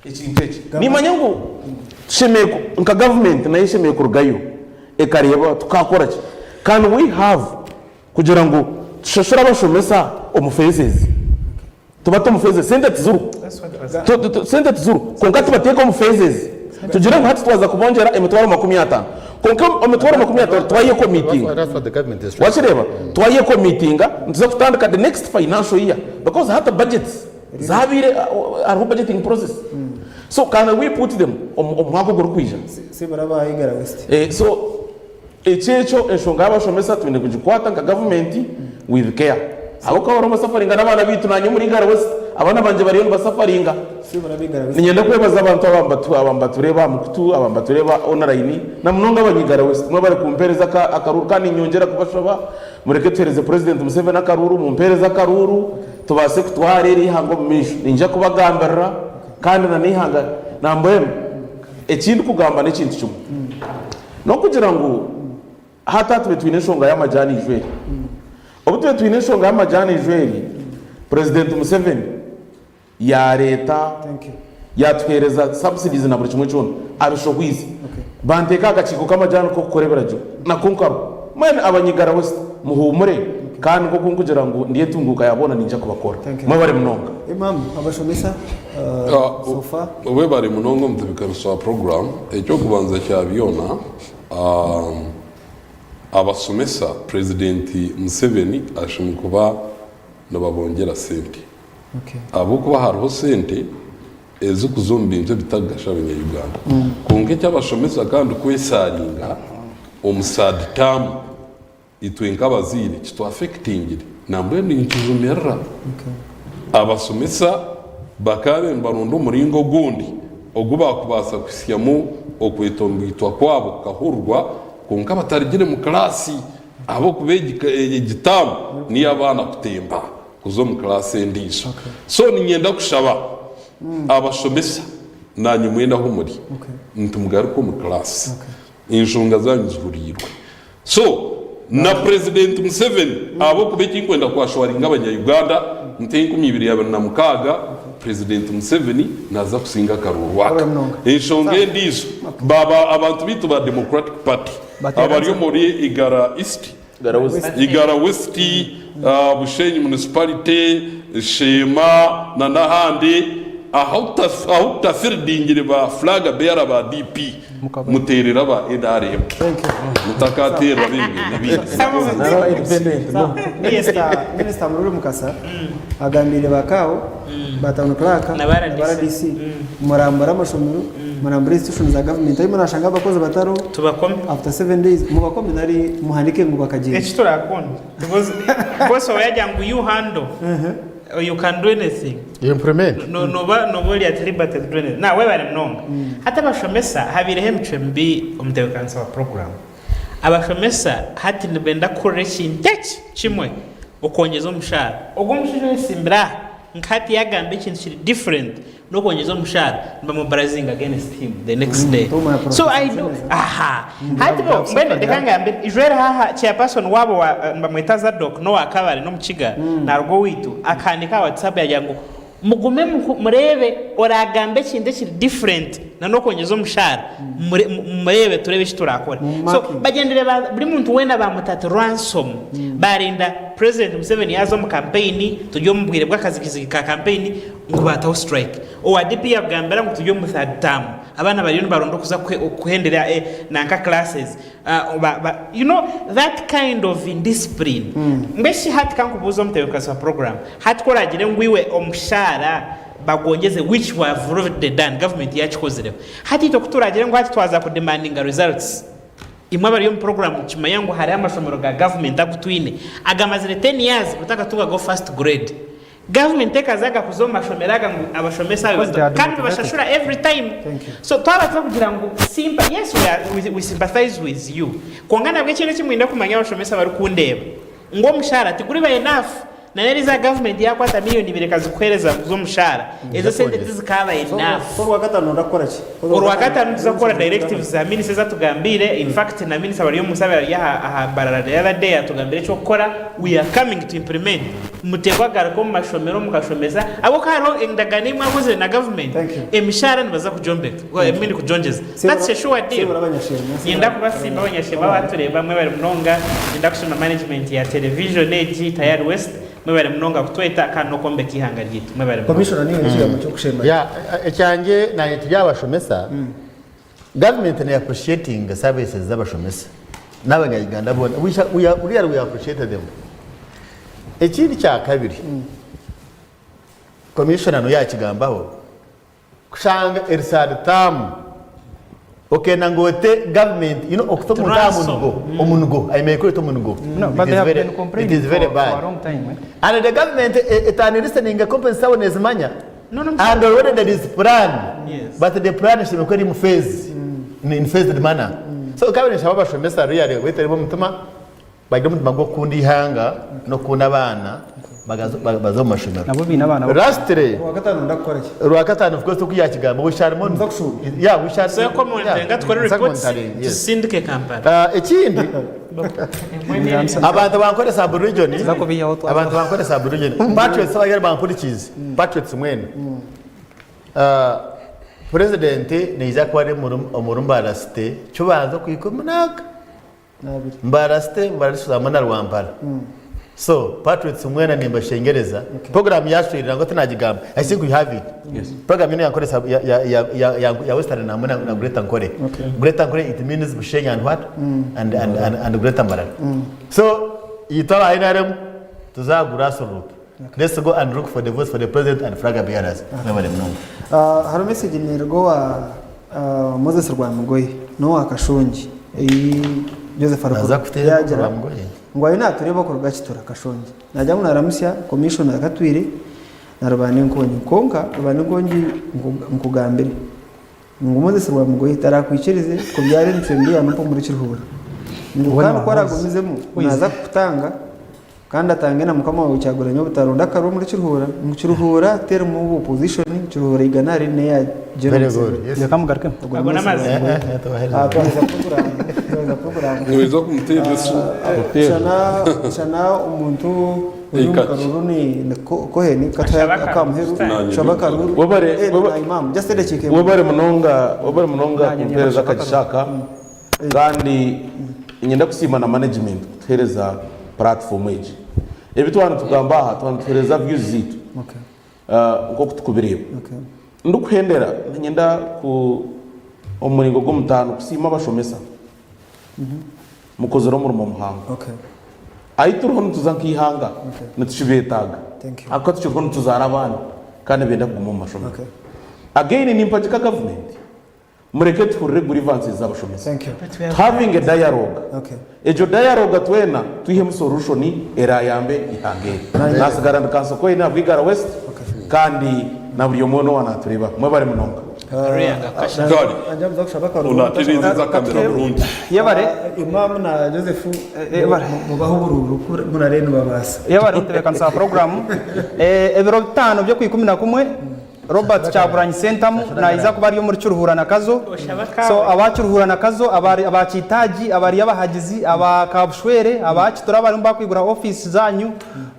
ekintu eki. Nimanya ngu tushemereire nka gavumenti nayo eshemereire kurugayo ekareeba tukakora ki. Can we have kugira ngu tushashure abashomesa omu phases? Tubate omu phases, sente tiziriho, sente tiziriho kwonka tubateeke omu phases tugire ngu hati twaza kubongyera emitwaro 50. Kwonka emitwaro 50 twayekomitinga. Wakireeba? Twayekomitinga nituza kutandika the next financial year because hati budgets zabaire hariho budgeting process. So can we put them omu mwaka ogurikwija? So ekyo ekyo enshonga y'abashomesa twine kugikwata nka gavumenti with care. Ahabw'okuba bariho nibasafaringa n'abaana baitu naanye omuri Igara West abaana bangye bariyo nibasafaringa. Niinyenda kwebaza abantu aba nibatureeba aha mukutu, aba nibatureeba online na munonga abanya Igara West mwebare kumpeereza akaruuru kandi niinyongyera kubashaba mureke tuheereze Purezidenti Museveni akaruuru, mumpeereze akaruuru tubaase kutwara eri ihanga omu maisho. Niinyija kubagambirira kandi na n'eihanga nambwenu eki ndikugamba n'ekintu kimwe n'okugira ngu Hati tube twine enshonga y'amajaani ijweri. Obu tube twine enshonga y'amajaani ijweri, Purezidenti Museveni yaareeta yaatuheereza subsidies na buri kimwe kyona abishohwize. Banteeka aha kakiiko k'amajaani k'okukora ebiragiro nako nkariho. Mbwenu abanya Igara West muhuumure kandi nk'oku nkugira ngu ndi entunguuka ya boona niinyija kubakora. Mwebare munonga. Imam, abashomesa so far. Webare munonga omutebekanisa wa program. Ekyokubanza kya byona, Abasomesa Purezidenti Museveni ashemwe kuba nibabongyera sente ahabw'okuba hariho sente ezikuza omu bintu ebitakugasha abanya Uganda. Kwonka eky'abashomesa kandi kwesaringa omu third term itwe nk'abazaire kitu affectingire nambwenu nikijumirira. Abasomesa bakaabaire nibaronda omuringo ogundi ogu baakubaasa kuhitsyamu okwetomboitwa kwabo kukahurirwa kwonka batarugire mu kiraasi ahabw'okuba egi taamu n'ey'abaana kutemba kuza omu kiraasi endiijo. So niinyenda kushaba abashomesa naanye mwena ahu muri nti mugaruke omu kiraasi enshonga zaanyu zihuriirwe. So na president Museveni ahabwokuba ekinkwenda kwashuwaringa abanya Uganda nti 2026 president Museveni naza kusinga akaruuru aka. Enshonga endiijo baaba abantu baitu ba Democratic Party abari omuri Igara East, Igara West, Bushenyi Municipality, Sheema na nahandi ahu tutafieldingire ba flag bearer ba DP. Muteerere aba nrm mutakateerera ab'ebibiina ebindi. Minisita Muruli Mukasa agambiire ba CAO, ba Town Clerk na ba RDC murambure amashomero, murambure institution za government ahi murashanga abakozi batariho after 7 days mubakome nari muhanike ngu bakagyenda. Eki turakunda because boss wawe yagira ngu you handle you can do anything. Implement. No, noba noba ori at liberty to do anything. Now webare munonga. Hati abashomesa habaireho emicwe mibi omutebekanisa wa program. Abashomesa hati nibenda kuhurira ekintu eki kimwe okwongyeza omushaara. Ogwo omushaija oyesimbire aha nka hati yagamba ekintu kiri different n'okwongyeza omushaara nibamobilizinga against him the next day. So I do aha hati bo mbwenu reka ngambe Israel haha chairperson waabo wa nibamweta Zadok n'owa Kabale n'omukiga naruga owaitu akahandiika aha WhatsApp yagira ngu mugume mureebe oragambe ekintu ekiri different na n'okwongyeza omushaara mumureebe tureebe eki turakore. So bagyendire ba buri muntu weena bamuta ati ransom barinda president Museveni yaaza omu campaign turi omu bwire bw'akazigizigi ka campaign ngu baataho strike. Owa DP yakugambira ngu turi omu third term, abaana bariyo nibaronda okuza kuhendera nanka classes. You know that kind of indiscipline. Mbwenu shi hati kankubuuze omutebeekanisa wa program, hati ku oraagire ngu iwe omushaara bagwongyeze which we have already done, government yaakikozireho, hati itwe ku turaagire ngu hati twaza kudemandinga results, imwe abari omu program nikimanya ngu hariho amashomero ga government agu twine agamazire ten years batakatungaga first grade. Government ekazaga kuza omu mashomero aga ngu abashomesa abe Because they are kandi demotivated. nibashashura every time. Thank you. So twaba twakugira ngu simpa yes we are, we, we sympathize with you. Kwonka nabwo ekintu eki mwine kumanya abashomesa abarikundeeba. Ngu omushaara tiguriba enough na n'eriizooba gavumenti yaakwata miriyoni ibiri ekazikuheereza z'omushaara, ezo sente tizikaaba enough. So orwakataano nooza kukora ki? Orwakataano nituza kukora directives za minisita ezi atugambiire, in fact na minisita Baryomunsi abaire ari aha Mbarara the other day atugambira eky'okukora, we are coming to implement. Muteekwa kugaruka omu mashomero mukashomesa ahabw'okuba hariho endagaano ei mwakozire na gavumenti, emishaara nibaza kugyombeka, I mean kugyongyeza. That's a sure deal. Niinyenda kubasiima abanyashemba abatureeba mwebare munonga. Niinyenda kusiima management ya television egi Tayari West mwebare munonga kutweta kandi n'okwombeka eihanga ryaitu. Mwebare munonga. Commissioner niiwe ekigambo ky'okushemba. Yeah, ekyangye nanye turi abashomesa, government ne appreciatinga services z'abashomesa n'abanya Uganda boona. We shall, we are, really we appreciate them. Ekindi kyakabiri, commissioner niwe yakigambaho, Kushanga eri third term okenda ngu ote government you know okuta omuntu aha munugo omunugo I may call it omunugo No, but it they is have very been it complaining is very for, for bad a long time. Eh? and the government etani listening company zabo nezimanya No, no, and already there is plan Yes. but the plan ishemeriire kuba eri mu phase in phased manner so kabiri nshaba abashomesa really wetere omutima Bagire omutima gw'okukunda eihanga n'okukunda abaana baze omu mashomero. Nabo baine abaana bo. Lastly, Orwakataano ndakukora ki? Orwakataano of course oku yakigamba we shall Muza kushuuma. Yeah, we shall. Tuze kumonitoringa tukore Tuza reports kumonitoringa, yes. tuzisindike Kampala. Ah, ekindi abantu bankore sub region Tuza kubiihaho twaza. abantu bankore sub region patriots abagira bampurikize patriots mwena Ah, president naija kuba ari omuri Mbarara city kibanza okuhika omunaaga Mbarara City, Mbarara District hamwe na Rwampara. So Patriots mwena nimbashengereza. Program yashwire nangwa tinagigamba. I think we have it. Yes. Program ino yankore sub- ya, ya, ya, ya, ya, ya Western hamwe na, na Greater Nkore. Greater Nkore it means Bushenyi and what? And, and, and, and Greater Mbarara. So itwe aba NRM tuza grassroot. Let's go and look for the votes for the president and flag bearers. Mwebale munonga. Ah, hariho message neeruga owa ah, Moses Rwamugoye n'owa Kashongi ei Joseph arikuruga. Naza kuteera Yaagira Rwamugoye. ngu ariyo naatureeba kuruga Kitura Kashongi. Naagira ngu naaramutsya Commissioner Katwire na Rubanda Enkongi. Kwonka Rubanda Enkongi nku- nkugambire ngu Moses Rwamugoye tarakwikirize kubyara emicwe mibi ya Nup omuri Kiruhura. Ngu kandi ku araagumizemu naaza kukutanga Kandi atange na mukama wawe Kyagulanyi obutaronda akaruru omuri Kiruhura ngu Kiruhura terimu opposition Kiruhura eigana riri neya General Very good. Museveni. Yes. Reka mugarukemu. Ogwo ni Ago Moses n'amazima. Rwamugoye. Eh, eh, tubahereze. Ah, twaheza program twaheza program. Niwija kumuteera esimu. Shana shana omuntu ori omu Eikaki. karuru ni ni Ko- Cohen katuhe Ashaba akaruru. akamuheru Nanye shaba ndi akaruru Webare- Eh, weba- na imam just edakiika emwe. Webare munonga webare munonga Nanye kumpereza ndashaka akagisha aka kandi niinyenda kusiima na management kutuheereza platform egi. Ebi twaba nitugamba aha twaba nituheereza views zaitu nk'oku turikubireeba. Ndikuhendera niinyenda ku omu muringo gw'omutaano kusiima abashomesa mukozire omurimo muhango. Ahi turiho nituza nk'eihanga nitukibeetaaga ahabw'okuba tukiriho nituzaara abaana kandi nibenda kuguma omu mashomero. Again nimpagika gavumenti. Mureke tuhurire grievances z'abashomesa. Thank you. Having a dialogue. Okay. Egyo dialogue twena twihemu solution erayambe eihanga eri. Nasigara ndi Kanso Koine aha Bwigara West kandi na buri omwe owa natureeba. Mwebare munonga. Kare, onatereezeza kamera burungi. Yebare. Imam na Joseph Yebare. mubahe oburuuru ku murareebe nibabaasa. Yebare kutebeekanisa puroguraamu. Ebiro bitaano by'okwikumi-na-kumwe Robert Kyagulanyi Ssentamu naija kuba ari omuri Kiruhura na Kazo. So aba Kiruhura na Kazo, aba Kiitaagi, abari abahagizi, aba Kabushwere, aba Kitura abarimu bakwigura ofiisi zaanyu,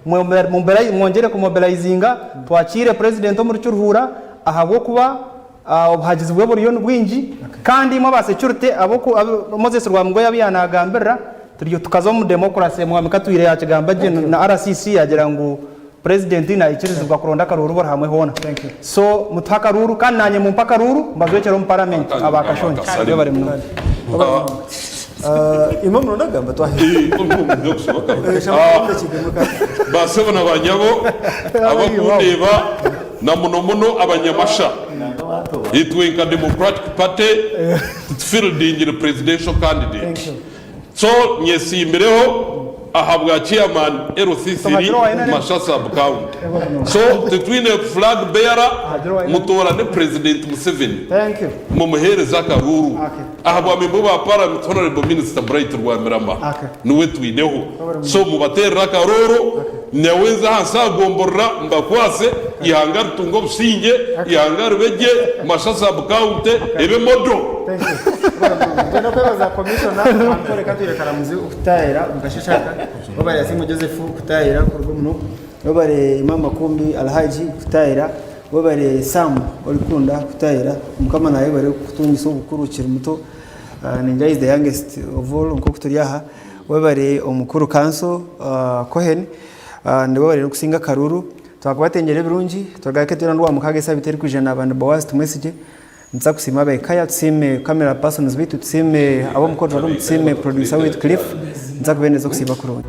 mwongyere kumobilizinga twakiire Purezidenti omuri Kiruhura ahabw'okuba obuhagizi bwe buriyo ni bwingi kandi imwe aba security abu Moses Rwamugoye abu yaanagambirira turiyo tukaza omu democracy Mwami Katwire yaakigamba gye na RCC yaagira ngu Purezidenti naikirizibwa kuronda akaruuru buri hamwe hoona. So mutuhe akaruuru kandi naanye mumpe akaruuru mbajwekyere omu paramenti aba Kashongi. Mwebare munonga. Imwe murunagamba twaheza. Basebo na banyabo abakundeeba na muno muno abanyamasha itwe nka Democratic Party titufieldingire presidential candidate so nyesimbireho. Ahabwa chairman LC3 Masha sub county. So titwine flag bearer mutoorane president Museveni mumuhereze akaruuru. Ahabwa member wa parliament honourable minister Bright Rwamirama niwe twineho. So mubaterere akaruuru nyowe nze ahansi aha gomborora mbakwase ihanga ritunge obusingye, ihanga ribe gye, Masha sub county ebe model. Nitwenda kwebaza commissioner Ankore Katwire Karamuzi okututahira omu kasheshe aka. Webare Asiimwe Joseph kututahira kuruga omu Nup. Webare Imam Makumbi Alhaji kututahira. Webare Sam orikukunda kututahira. Mukama nayebare kukutungisa obukuru okiri muto. Ningira he is the youngest of all nkoku turi aha. Webare omukuru council Cohen and webare nokusinga akaruru. Twakubatengyera ebirungi twagaruka twena orwamukaaga esabiiti erikwija naba ndi Boaz Tumwesigye. Nituza kusiima ab'eka, tusiime camera persons baitu, tusiime ab'omu control room, tusiime producer waitu Cliff. Nituza kubendeza okusiiba kurungi.